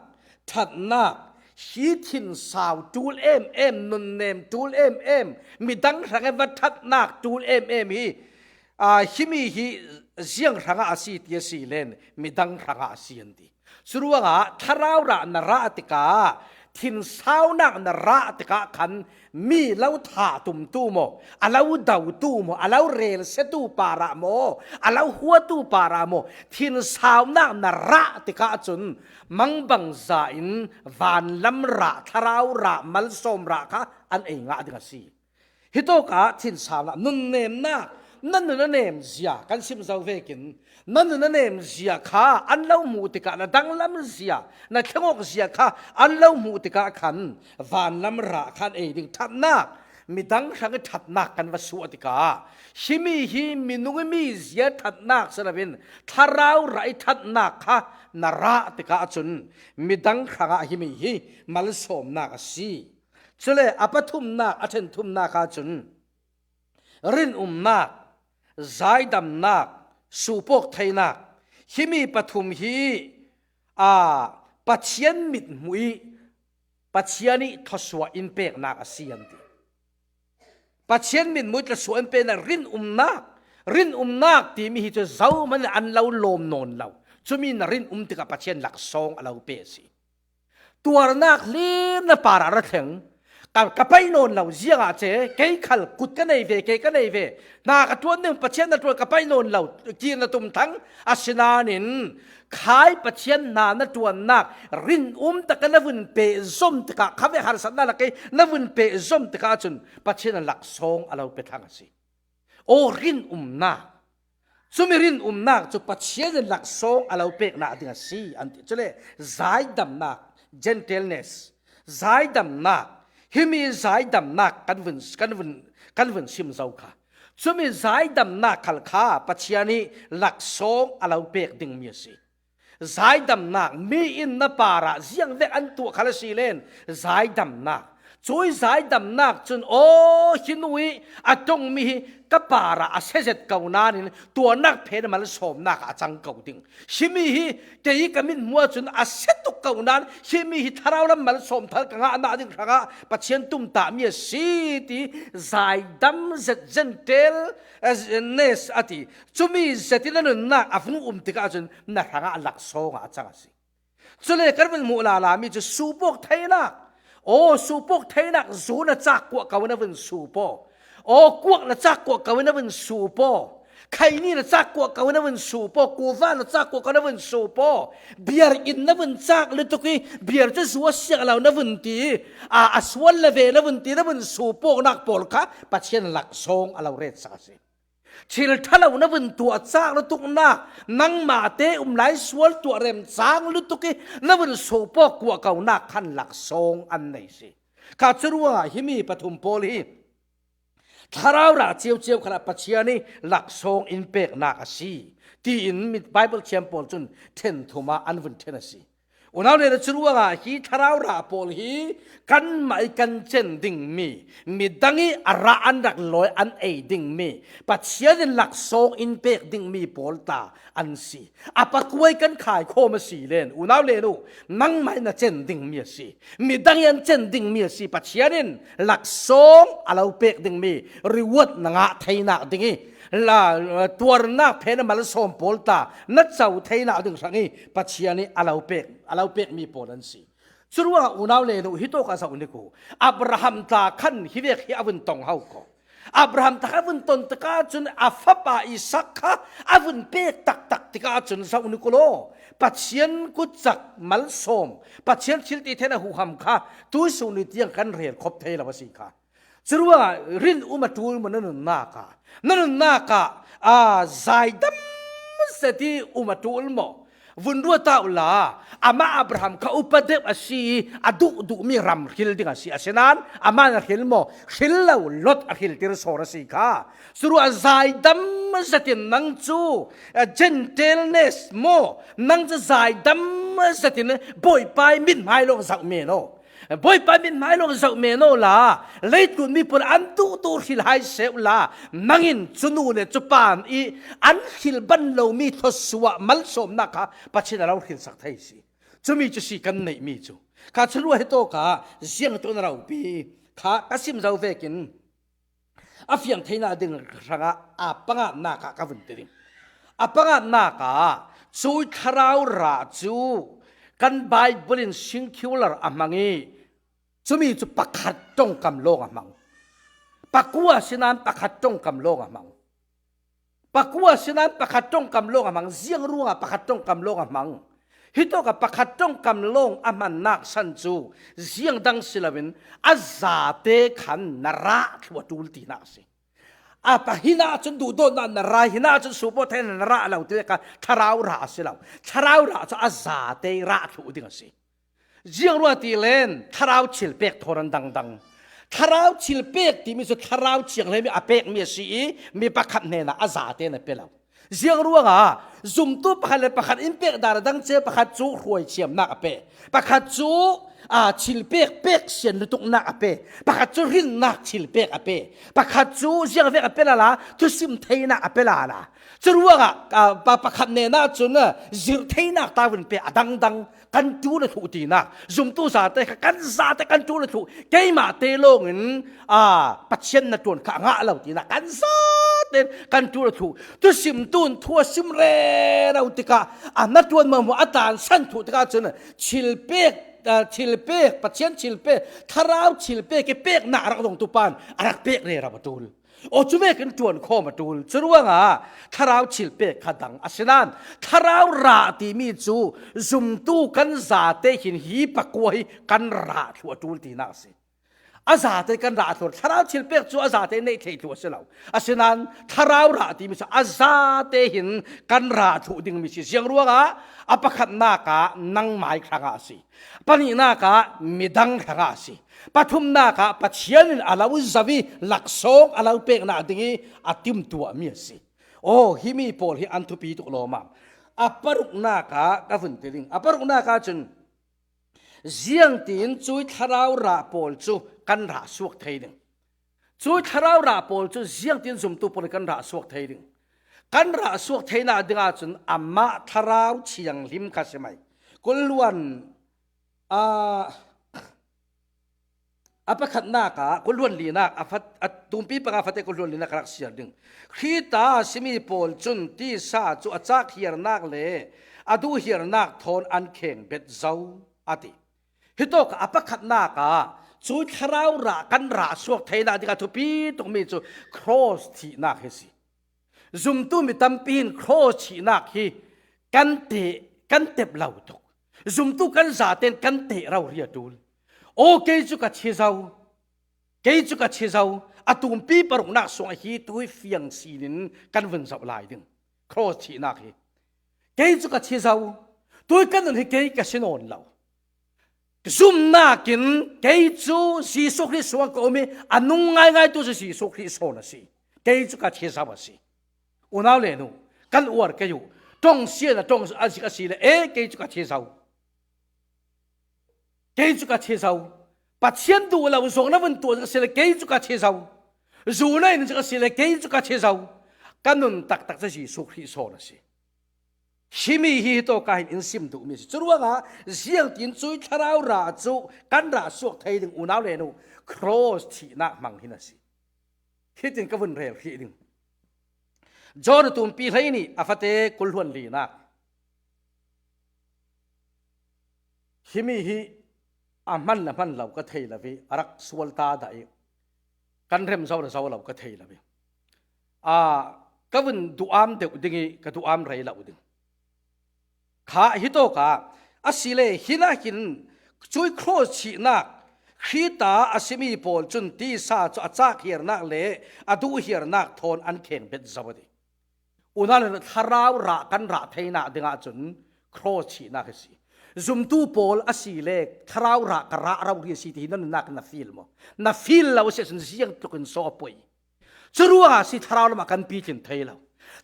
ṭhatnak, hi thinsau ṭul em em, nunnem ṭul em em, midang hrangah va ṭhatnak ṭul em em hi, aa, himi hi ziang hrangah a si ti a si len midang hrangah a si an ti. Curuangah thlarau rah na rah tikah, thinsaunak na rah tikah khan mi lo thah tumtu maw, a lo dotu maw, a lo relsiatu parah maw, a lo huatu parah maw, thinsaunak na rah tikah cun mangbangza in vanlam rah, thlarau rah, malsawm rah kha an ei ngah ding a si. Hitawkah thinsaunak, nunnemnak, na nun a nemzia kan sim zo vekin, na nun a nemzia kha an lo hmuh tikah, na danglamzia, na thlengawkzia kha an lo hmuh tikah khan vanlam rah kha an ei ding. Ṭhatnak, midang hrangih ṭhatnak kan va suah tikah, himi hi minung ih mizia ṭhatnak si loin thlarau rah ih ṭhatnak kha na rah tikah cun midang hrangah himi hi malsawmnak a si. Cule a pathumnak, a ṭhen thumnak ahcun rinumnak, zaidamnak, suupawk theinak, himi pathum hi, aa, Pathian mithmuh ih Pathian ih thawsuah in peknak a si an ti. Pathian mithmuh ih thawsuah in peknak, rinumnak, rinumnak timi hi cu zohman in an lo lawm nawn lo. Cumi na rinum tikah Pathian laksawng a lo pe a si. Tuarnak hlir na parah ra thleng. Ka, ka paih nawn lo, ziangah ce, kei khal kut ka nei ve, kei ka nei ve. Hna ka ṭuan ding, Pathian na ṭuan, ka paih nawn lo, kir na tum thang. Asinain, khai Pathian hna na ṭuannak rinum takah na vun pehzom tikah, khavek harsatnak lakah na vun pehzom tikah cun Pathian in laksawng a lo pe thlang a si. Aw, rinumnak. Cumi rinumnak cu Pathian in laksawng a lo peknak ding a si, an ti. Cule zaidamnak, gentleness, zaidamnak, himi zaidamnak kan vun, kan vun, kan vun sim zo kha. Cumi zaidamnak khal kha Pathian ih laksawng a lo pek dingmi a si. Zaidamnak, mi in na parah ziangvek an tuah khal a si len, zaidamnak. Cui zaidamnak cun, aw, hi nu ih a ṭongmi hi ka parah a sia zet ko nain tuarnak phen malsawmnak ah a cang ko ding. Himi hi kei ka mithmuh ahcun a sia tuk ko nain himi hi thlarau lam malsawm thar ka ngahnak ding hrangah Pathian tumtahmi a si ti zaidam zet, gentleness a ti. Cumi zetin a nunnak a vung um tikah cun na hrangah laksawng ah a cang a si. Cule kan vun hmuh lala mi cu suupawk theinak. Aw, suupawk theinak, zu na cak kuah ko na vun suupaw. Aw, kuak na cak kuah ko na vun suupaw. Khaini na cak kuah ko na vun sup aw, kuva na cak kuah ko na vun sup aw, biar in na vun cak lutuk i, biar cu zu a siang lo na vun ti, a, a sual le ve na vun ti na vun sup awknak pawl kha Pathian laksawng a lo retsak a si. Thil ṭha lo na vun tuah cak lutuknak, nangmah te um lai sual tuah remcang lutuk i na vun sup aw kuah konak khan laksawng an nei si. Kha cu ruangah himi pathum pawl hi Thlarau rah ciocio khalah Pathian i laksawng in peknak a si, tiin mi Bible thiam pawl cun ṭhen thum ah an vun ṭhen a si. Unau le cu ruangah hi thlarau rah pawl hi kanmah i kan cen dingmi, midang i a rah an rak lawi an ei dingmi, Pathian in laksawng in pek dingmi pawl tla an si. A pakua i kan khaikhawm a si len, unau le nu, nangmah in na cen dingmi a si. Midang i an cen dingmi a si. Pathian in laksawng a lo pek dingmi reward na ngah theinak ding i, la, tuarnak phen a malsawm pawl tla na co theinak ding hrang i Pathian i a lo pek, a lo pekmi pawl an si. Curuangah unau le nu, hitawk ah zoh ni ku. Abraham tla khan hi vek hi a vun tong ho ko. Abraham tla kha a vun ton tikah cun a fapa Isak kha a vun pek taktak tikah cun zoh ni ku law, Pathian kutcak malsawm, Pathian thil ti theihna huham kha tuisun ni tiang kan rel khop thei lo a si kha. Curuangah rin um a ṭul maw na nunnak ah, na nunnak ah, aa, zaidam zet i um a ṭul maw? Vun ruat ta uhla, amah Abraham kha upa deuh a si i a duhduhmi ram hril ding a si. Asinain amah na hril maw? Hril lo, Lot a hriltir sawn a si kha. Curuah zaidam zetin nang cu, a, Gentile nation maw? Nang cu zaidam zetin Bawipa i mithmai lawng zoh men aw. Bawipa mithmai lawng zoh men aw la, leitlun mi pawl an duhduh hril hai seh uh la, nang in cu nu le cu pa i an hril ban lomi thluasuah malsawmnak kha Pathian a lo hrilsak thei si. Cumi cu si kan neihmi cu. Kha curuah hitawk ah ziang tu na ropi kha ka sim zo vekin, a fiang theihna ding hrangah a pangatnak ah ka vun ti ding. A pangatnak ah cui thlarau rah cu kan Baibal in singular a hmang i, cumi cu pakhat ṭongkam lawng a hmang. Pakua sinain pakhat ṭongkam lawng a hmang. Pakua sinain pakhat ṭongkam lawng a hmang. Ziang ruangah pakhat ṭongkam lawng a hmang? Hitawk ah pakhat ṭongkam lawng a hmannak san cu ziang dang si loin a zate khan na rah thluh a ṭul tinak a si. A pa hinah cun duhdawtnak na rah, hinah cun subaw thei na rah lo ti kha thlarau rah a si lo. Thlarau rah cu a zate rah thluh ding a si. Ziang ruah ti len thlarau thilpek thawn an dangdang. Thlarau thilpek timi cu thlarau thianghlim i a pekmi a si i mi pakhat hnenah a zate na pe lo. Ziang ruangah zumtu pakhat le pakhat in pek dan a dang cio, pakhat cu hruai thiamnak a pe, pakhat cu, aa, thilpek pek sian lutuknak a pe, pakhat cu rinnak thilpek a pe, pakhat cu ziang vek a pe lala, thusim theinak a pe lala. Curuangah, aa, pa-, pakhat hnenah cun, aa, zirh theinak ta vun pe a dangdang. Kan ṭul a thluh tinak, zumtu zate kha kan zate kan ṭul a thluh, keimah te lawngin, aa, Pathian na ṭuan kha a ngah lo tinak kan zate kan ṭul a thluh. Thusimtu in thu a sim rero tikah a hnaṭuan hmuahhmuah a tlansan thluh tikah cun thilpek, aa, thilpek, Pathian thilpek, thlarau thilpek i peknak a rak dongtu pa in a rak pek rero a ṭul. Aw, cu vekin ṭuankhawm a ṭul. Curuangah thlarau thilpek kha dang. Asinain thlarau rah timi cu zumtu kan zate hin hi pakua hi kan rah thluh a ṭul tinak a si. A zate kan rah thluh. Thlarau thilpek cu a zate neih thei thluh a si lo. Asinain thlarau rah timi cu a zate hin kan rah thluh dingmi si. Ziang ruangah a pakhatnak ah nangmai hrangah a si. Pahnihnak ah midang hrangah a si. Pathumnak ah Pathian in a lo zoh i laksawng a lo peknak ding i a timtuahmi a si. Aw, himi pawl hi an thupi tuk lawmmam. A paruknak ah ka vun ti ding. A paruknak ah cun ziangtin cui thlarau rah pawl cu kan rah suak thei ding. Cui thlarau rah pawl cu ziangtin zumtu pawl kan rah suak thei ding. Kan rah suak theinak dingah cun amah thlarau thianghlim kha si mai. Kulluan, aa, a pakhatnak ah kulluan linak a fat, a tumpi panga fate kulluan linak ka rak siar ding. Khrih ta simi pawl cun tisa cu a cak hiarnak le a duh hiarnak thawn an kheng bet zo a ti. Hitawk a pakhatnak ah cui thlarau rah kan rah suak theinak dingah thupi tukmi cu cross thihnak hi si. Zumtu mi tampi hin cross thihnak hi kan teh, kan tep lo tuk. Zumtu kan zaten kan teh rori a ṭul. Aw, kei cu ka thi zo. Kei cu ka thi zo. A tumpi paruknak sungah hi tuhi fiang sinin kan vun zoh lai ding. Cross thihnak hi. Kei cu ka thi zo. Tui kan nun hi kei ka si nawn lo. Zumnak in kei cu Jesuh Khrih sungah ka um i a nung ngaingai tu cu Jesuh Khrih sawn a si. Kei cu ka thi zo a si. Unau le nu, kan uar kei uh. Ṭong sian a ṭong a zik a si le, e, kei cu ka thi zo. Kei cu ka thi zo. Pathian duh lo zong na vun tuah zik a si le, kei cu ka thi zo. Zu na in zik a si le, kei cu ka thi zo. Ka nun taktak cu Jesuh Khrih sawn a si. Himi hi hitawk ah hin in sim duhmi a si. Curuangah ziangtin cui thlarau rah cu kan rah suak thei ding, unau le nu, cross thihnak hmang hin a si. Hitin ka vun rel hrih ding. John a tumpi hleihnih a fate kul hluan linak. Himi hi a hman le hman lo ka thei lo i a rak sual ta dah i kan rem zo le zo lo ka thei lo i, a, ka vun duham deuh ding i ka duham rei lo ding. Kha hitawkah a si le, hinah hin cui cross thihnak Khrih ta a simi pawl cun tisa cu a cak hiarnak le a duh hiarnak thawn an kheng bet zo a ti. Unau le nu, thlarau rah kan rah theinak dingah cun cross thihnak a si. Zumtu pawl a si le thlarau rah ka rah rori a si ti hi na nunnak na feel maw? Na feel lo a si ahcun ziang tlukin saw a poi. Curuangah a si thlarau lamah kan pitlin thei lo.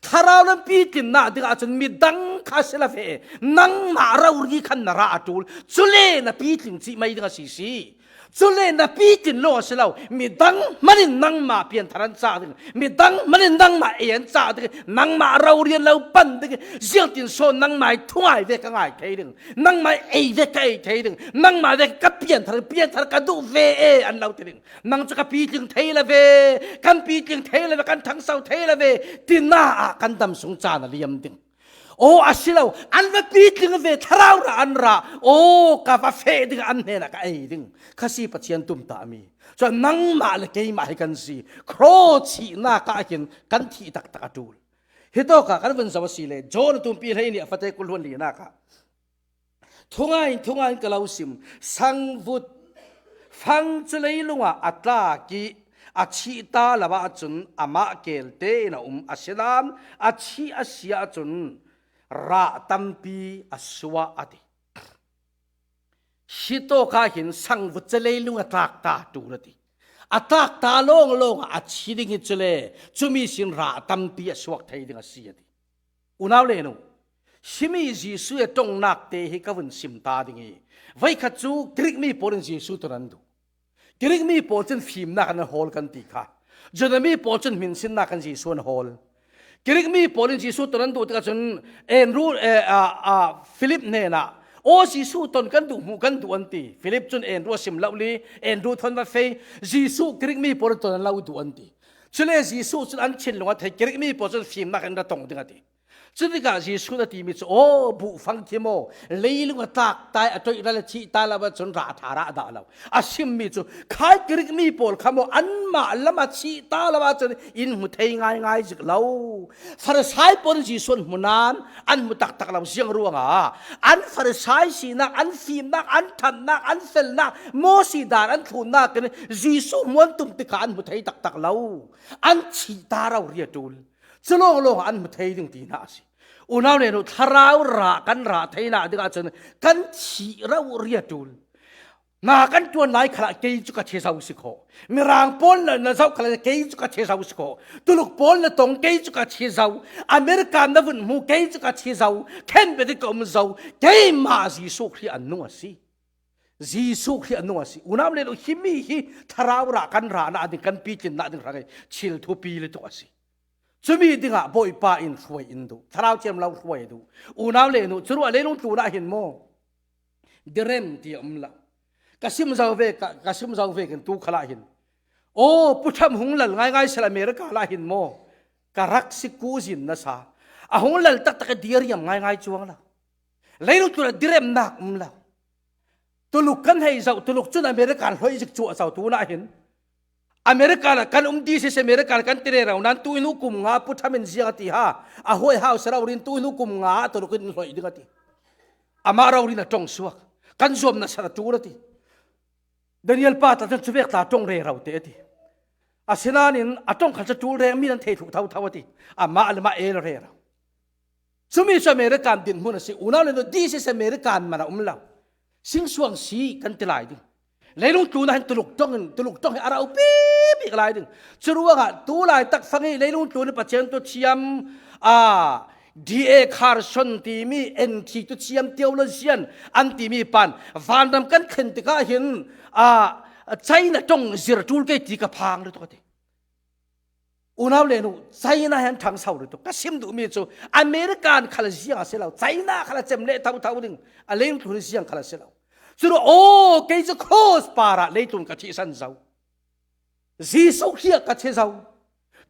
Thlarau lam pitlinnak dingah cun midang kha a si lo ve. Nangmah rori khan na rah a ṭul. Cule na pitlin cih mai ding a si si. Cule na pitlin lawng a si lo. Midang hmanin nangmah pianthar an cak ding. Midang hmanin nangmah ei an cak ding. Nangmah rori an lo pan ding. Ziangtin sawn nangmah i thungai ve ka ngai thei ding. Nangmah ei ve ka ei thei ding. Nangmah ve ka pianthar, pianthar ka duh ve e an lo ti ding. Nang cu ka pitling thei lo ve, kan pitling thei lo ve, kan ṭhangso thei lo ve, tina ah kan dam sung caan a liam ding. Aw, a si lo, an va pitling ve, thlarau rah an rah, aw, ka va feh ding, an hnenah ka ei ding. Kha si Pathian tumtahmi. Cun nangmah le keimah hi kan si. Cross thihnak ah hin kan thih taktak a ṭul. Hitawkah kan vun zoh a si le, John a tumpi hleihnih a fate kul hluan linak ah. Thungai in, thungai in ka lo sim. Sangvut fang cu leilung ah a tlak i a thih ta lo ahcun amah keel tein a um. Asinain a thih a si ahcun rah tampi a suah a ti. Hitawkah hin sangvut cu leilung a tlak ta ṭul a ti. A tlak ta lawnglawng ah a thi ding hi cule cumi sin rah tampi a suak thei ding a si a ti. Unau le nu, himi Jesuh a ṭongnak te hi ka vun sim ta ding i, voikhat cu Greek mi pawl in Jesuh ton an duh. Greek mi pawl cun fimnak an hawl kan ti kha. Judah mi pawl cun hminsinnak kan Jesuh an hawl. Greek mi pawl in Jesuh ton an duh tikah cun Andrew, eh, ah, ah, Philip hnenah, aw, Jesuh ton kan duh hmuh kan duh an ti. Philip cun Andrew a sim lo li, Andrew thawn va fei, Jesuh Greek mi pawl in ton an lo duh an ti. Cule Jesuh cun an thinlung a thei, Greek mi pawl cun fimnak in ra tong ding a ti. Cutikah Jesuh a timi cu, aw, buhfang khi maw, leilung a tlak ta i a ṭoih ral a thih ta lo ahcun rah a ṭha rah dah lo. A simmi cu, khai Greek mi pawl kha maw, anmah lam a thih ta lo ahcun in hmu thei ngaingai zik lo. Farisai pawl in Jesuh an hmu nain an hmu taktak lo, ziang ruangah an Farisai sinak, an fimnak, an ṭhatnak, an felnak, Moses dan an thlunnak in Jesuh hmuh an tum tikah an hmu thei taktak lo. An thih ta rori a ṭul. Cu lawnglawng an hmu thei ding tinak a si. Unau le nu, thlarau rah kan rah theinak dingah cun kan thih rori a ṭul. Hna kan ṭuan lai khalah kei cu ka thi zo si kho. Mirang pawl na, na zoh khalah kei cu ka thi zo si kho. Tuluk pawl na tong kei cu ka thi zo. America na vun hmu kei cu ka thi zo. Khen bia ka um zo. Keimah Jesuh Khrih an nung a si. Jesuh Khrih a nung a si. Unau le nu, himi hi thlarau rah kan rahnak ding, kan pitlinnak ding hrang i thil thupi lutuk a si. Cumi dingah Bawipa in hruai in duh, Thlarau Thiang lo hruai duh. Unau le nu, curuah leilung tlun ah hin maw, direm ti a um lo. Ka sim zo ve, ka, ka sim zo vekin tu khalah hin, aw, Pu Trump hung lal ngaingai sal America lah hin maw, ka rak si kuzin na sa. A hung lal taktak i diriam ngaingai cuang lo. Leilung tlun ah diremnak um lo. Tuluk kan hei zoh, Tuluk cun America hloih zik cuah zo tu nahin. America lah kan um dih sese, America lah kan ti rero nan, tuhin kum nga pu thamin ziang a ti ha. A huai hau se raurin tuhin kum nga a toluk in hloih ding a ti. Amah raurin a ṭong suak. Kan zuam nasa a ṭul a ti. Daniel pa ta cun cuvek tla ṭong rero te a ti. Asinain a ṭong khat cu ṭul reng mi nan thei thluh thotho a ti. Amah le mah el rero. Cumi cu American dinhmun a si. Unau le nu, this is American man a um lo. Singsuang si kan ti lai ding. Leilung tlun ah hin tuluk ṭong in, tuluk ṭong hi a ropi bik lai ding. Curuangah tu laitak fang hi leilung tlun in Pathian tu thiam, a, D A Carson timi N T tu thiam theologian an timi pan vanram kan thlen tikah hin, a, China ṭong zir ṭul kei ti ka phang lutuk a ti. Unau le nu, China hi an ṭhangso lutuk. Ka sim duhmi cu American khal ziang a si lo, China khal a cem leh thotho ding, a leilung tlun ziang khal a si lo. Cun aw, kei cu cross par ah leitlun ka thihsan zo. Jesuh Khrih ah ka thi zo.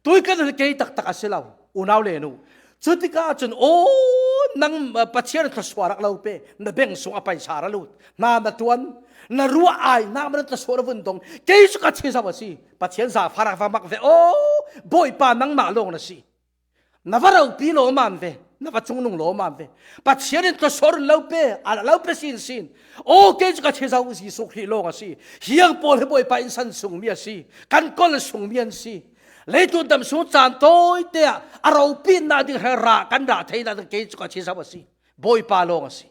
Tui kan hal kei taktak a si lo, unau le nu. Cutikah cun, aw, nang, uh, Pathian thluasuah rak lo pe, na beng sung a paisa ra lut, hna na ṭuan, na ruah ai, nangmah na thluasuah na vun dong. Kei cu ka thi zo a si. Pathian zafa rak va mak ve. Aw, Bawipa, nangmah lawng na si. Na va ropi lawmam ve, na va cungnung lawmam ve. Pathian in thluasuah run lo pe, a lo pe sinsin. Aw, kei cu ka thi zo, Jesuh Khrih lawng a si. Hiang pawl hi Bawipa in san sungmi a si, kan kol sungmi an si. Leitlun dam sung caan tawite ah a ropinnak ding he rah kan rah theinak ding kei cu ka thi zo a si. Bawipa lawng a si.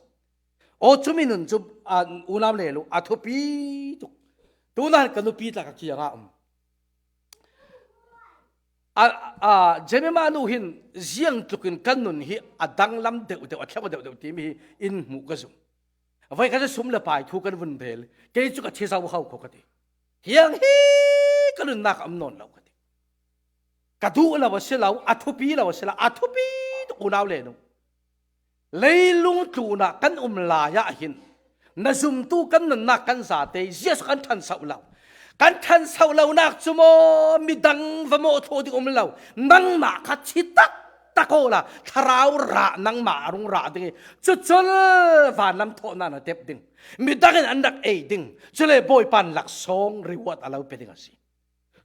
Aw, cumi nun cu, a, unau le nu, a thupi tuk. Tunain ka nupi tla ka kiangah um. A, a, Jemima nu hin ziang tlukin kan nun hi a danglam deuhdeuh, a thleng deuhdeuh timi hi in hmuh ka zum. Voi ka sum le pai thu kan vun rel, kei cu ka thi zo ho kho ka ti. Hiang hi ka nunnak a um nawn lo ka ti. Ka duh lo a si lo, a thupi lo a si lo, a thupi tuk, unau le nu. Leilung tlunah kan um lai ah hin na zumtu kan nunnak kan zate ziah cu kan ṭhanso lo. Kan ṭhanso lonak cu maw, midang va mawh thluh ding um lo. Nangmah kha thi taktak awla thlarau rah nangmah a rung rah ding i, cucul vanlam thawhnak na tep ding. Midang in an rak ei ding. Cule Bawipa in laksawng reward a lo pe ding a si.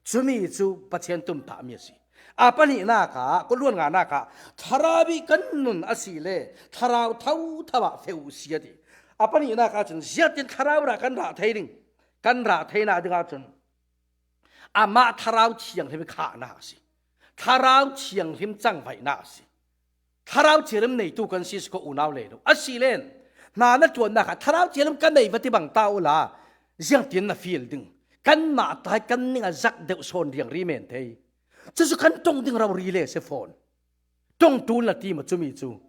Cumi cu Pathian tumtahmi a si. A pahnihnak ah, kuluan nganak ah, thlarau i kan nun a si le thlarau thotho ah feh uh si a ti. A pahnihnak ah cun ziahtin thlarau rah kan rah thei ding, kan rah theinak ding ah cun amah Thlarau Thianghlim i khahnak a si. Thlarau Thianghlim cangvaihnak a si. Thlarau Thianghlim neitu kan si si ko unau le nu. A si len, hna na ṭuannak ah Thlarau Thianghlim ka nei va ti bang ta ula, ziangtin na feel ding? Kanmah ta hi kan ning a zak deuh sawn riangri men thei. Cucu kan ṭong ding rori le si fawn. Ṭong ṭul na ti maw cumi cu?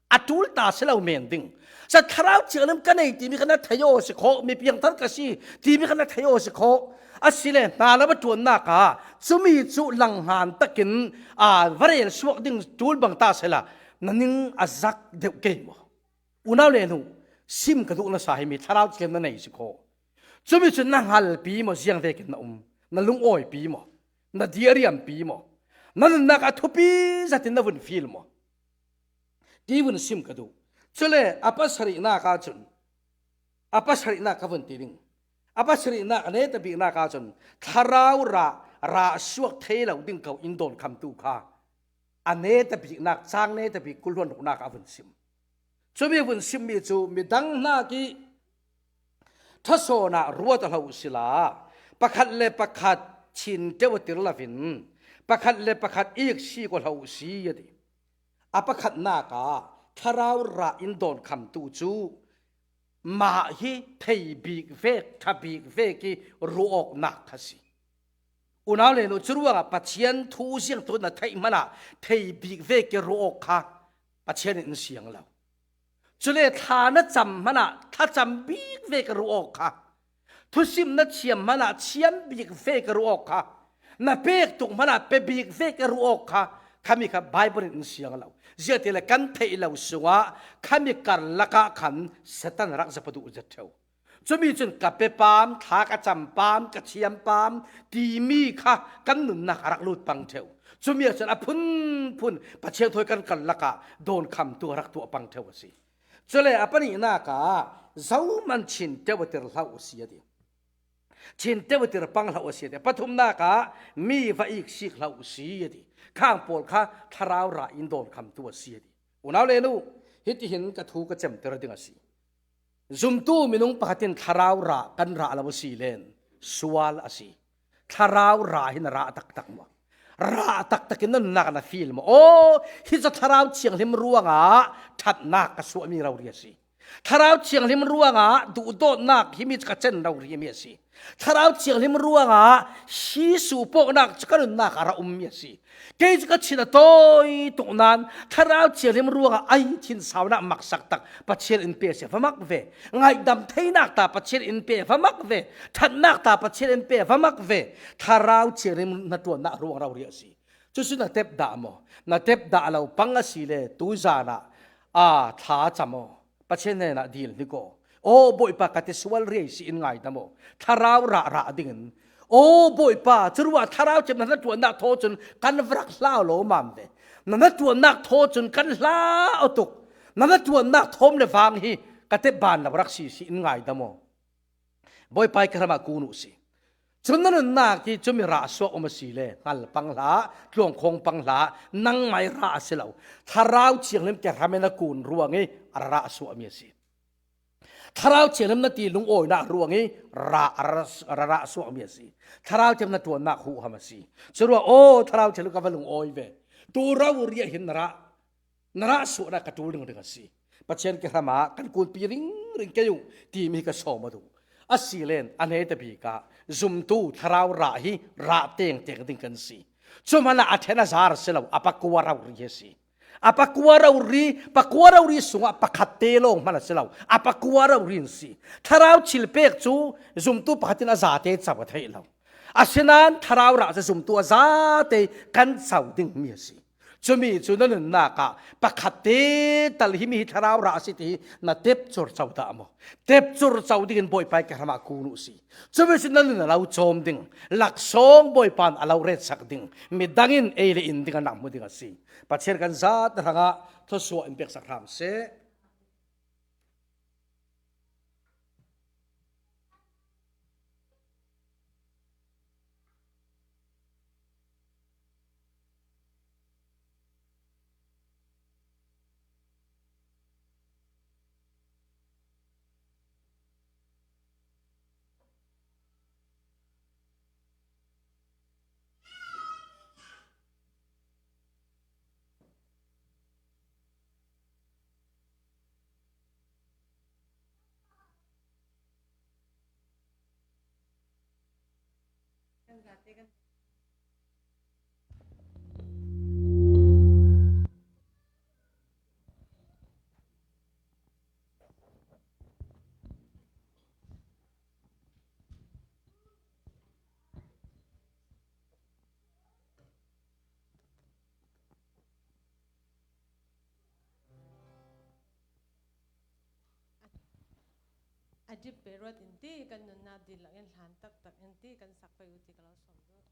A ṭul ta si lo men ding. Sa Thlarau Thianghlim ka nei timi kha na thei aw si khawh, mi piangthar ka si timi kha na thei aw si khawh. A si le hna na va ṭuannak ah cumi cu langhngan takin, aa, va rel suak ding ṭul bang ta sela na ning a zak deuh kei maw? Unau le nu, sim ka duh nasa himi Thlarau Thianghlim na nei si khawh. Cumi cu na hngalpi maw, ziang vekin na um, na lungawipi maw, na di a riampi maw, na nunnak a thupi zetin na vun feel maw? Ti vun sim ka duh. Cule a pasarihnak ah cun, a pasarihnak ka vun ti ding. A pasarihnak a netabiknak ah cun thlarau rah, rah suak thei lo ding ko in dawnkhamtu kha a netabiknak, cang netabik kul hluan ruknak a vun sim. Cumi vun simmi cu midang hnak i ṭhasawn ah ruat a hlo usila, pakhat le pakhat chin ṭeu a tir loin pakhat le pakhat iksik a hlo usi a ti. A pakhatnak ah thlarau rah in dawnkhamtu cu mah hi thei bik vek, ṭha bik vek i ruahawknak kha si. Unau le nu, curuangah Pathian thu ziangtu na theih hmanah thei bik vek i ruahawk kha Pathian in siang lo. Cule thla na cam hmanah thlacam bik vek i ruahawk kha, thusim na thiam hmanah thiam bik vek i ruahawk kha, na pek tuk hmanah pe bik vek i ruahawk kha, khami kha Baibal in siang lo. Ziahtile kan theih lo sungah khami karlak ah khan Satan rak zapa duh zet ṭheu. Cumi cun ka pe pam, thla ka cam pam, ka thiam pam timi kha kan nunnak a rak lut pang ṭheu. Cumi ah cun a phunphun Pathian thawi kan karlak ah dawnkhamtu a rak tuah pang ṭheu a si. Cule a pahnihnak ah zohman chin ṭeu a tir hlo a si a ti. Chinteu a tir pang hlah uh a si a ti. Pathumnak ah mi va iksik hlah uh si a ti. Khang pawl kha thlarau rah in dawnkhamtu a si a ti. Unau le nu, hitihin ka thu ka cemter ding a si. Zumtu minung pakhat in thlarau rah kan rah lo a si len sual a si. Thlarau rah hin a rah taktak maw? Rah taktakin na nunnak na feel maw? Aw, hi cu Thlarau Thianghlim ruangah ṭhatnak ka suahmi rori a si. Thlarau Thianghlim ruangah duhdawtnak himi cu ka cen rori mi a si. Thlarau Thianghlim ruangah hi suhpawknak cu ka nunnak ah a ra ummi a si. Kei cu ka thin a tawi tuk nain Thlarau Thianghlim ruangah a hi thinsaunak maksak tak Pathian in pe a si, va mak ve. Ngaihdam theinak ta Pathian in pe, va mak ve. Ṭhatnak ta Pathian in pe, va mak ve. Thlarau Thianghlim hnaṭuannak ruang rori a si. Cucu na tep dah maw? Na tep dah lo pang a si le tuzan ah, aa, thla cam aw. Pathian hnenah dil hnik aw. Aw, Bawipa, ka ti sual riai si in ngaidam aw. Thlarau rah rah dingin. Aw, Bawipa, curuah Thlarau Thianghlim na hnaṭuannak thaw cun kan va rak hlau lo mam ve. Na hnaṭuannak thaw cun kan hlau tuk. Na hnaṭuannak thawm le vang hi ka tep ban lo rak si si in ngaidam aw. Bawipa ih ka hram ah kun uh si. Cun na nunnak ih cumi rah suak um a si le hngal pang hlah, tluangkhawng pang hlah, nangmah ih rah a si lo. Thlarau Thianghlim ke hram in a kun ruang ih a ra rah suakmi a si. Thlarau Thianghlim na ti lungawinak ruang ih rah, a ra, a ra rah suakmi a si. Thlarau Thianghlim na ṭuannak huham a si. Curuah, aw, Thlarau Thianghlim ka va lungawi ve. Tu rori ah hin na rah Na rah suahnak ka ṭul ringring a si. Pathian ke hram ah kan kunpi ringring kei uh timi hi ka sawm a duh. A si len a hnetabik ah zumtu thlarau rah hi rah tengteng ding kan si. Cu hmanah a ṭhen a zar a si lo, a pakua rori hi a si. A pakua rori, pakua rori sungah pakhat te lawng hman a si lo, a pakua rori an si. Thlarau thilpek cu zumtu pakhat in a zate co a theih lo. Asinain thlarau rah cu zumtu a zate kan co dingmi a si. Cumi cu na nunnak ah pakhat te tal himi hi thlarau rah a si ti hi na tepcur co dah maw? Tepcur co dingin Bawipa ih ke hram ah kun uh si. Cumi cu na nun a lo cawm ding, laksawng Bawipa in a lo retsak ding, midang in ei le in ding a nak hmu ding a si. Pathian kan zat hrangah thluasuah in peksak hram seh. A dip pe ruat in ti kan nunnak dihlak in hlan taktak in ti kan sak pei u ti ka lo sawm duh.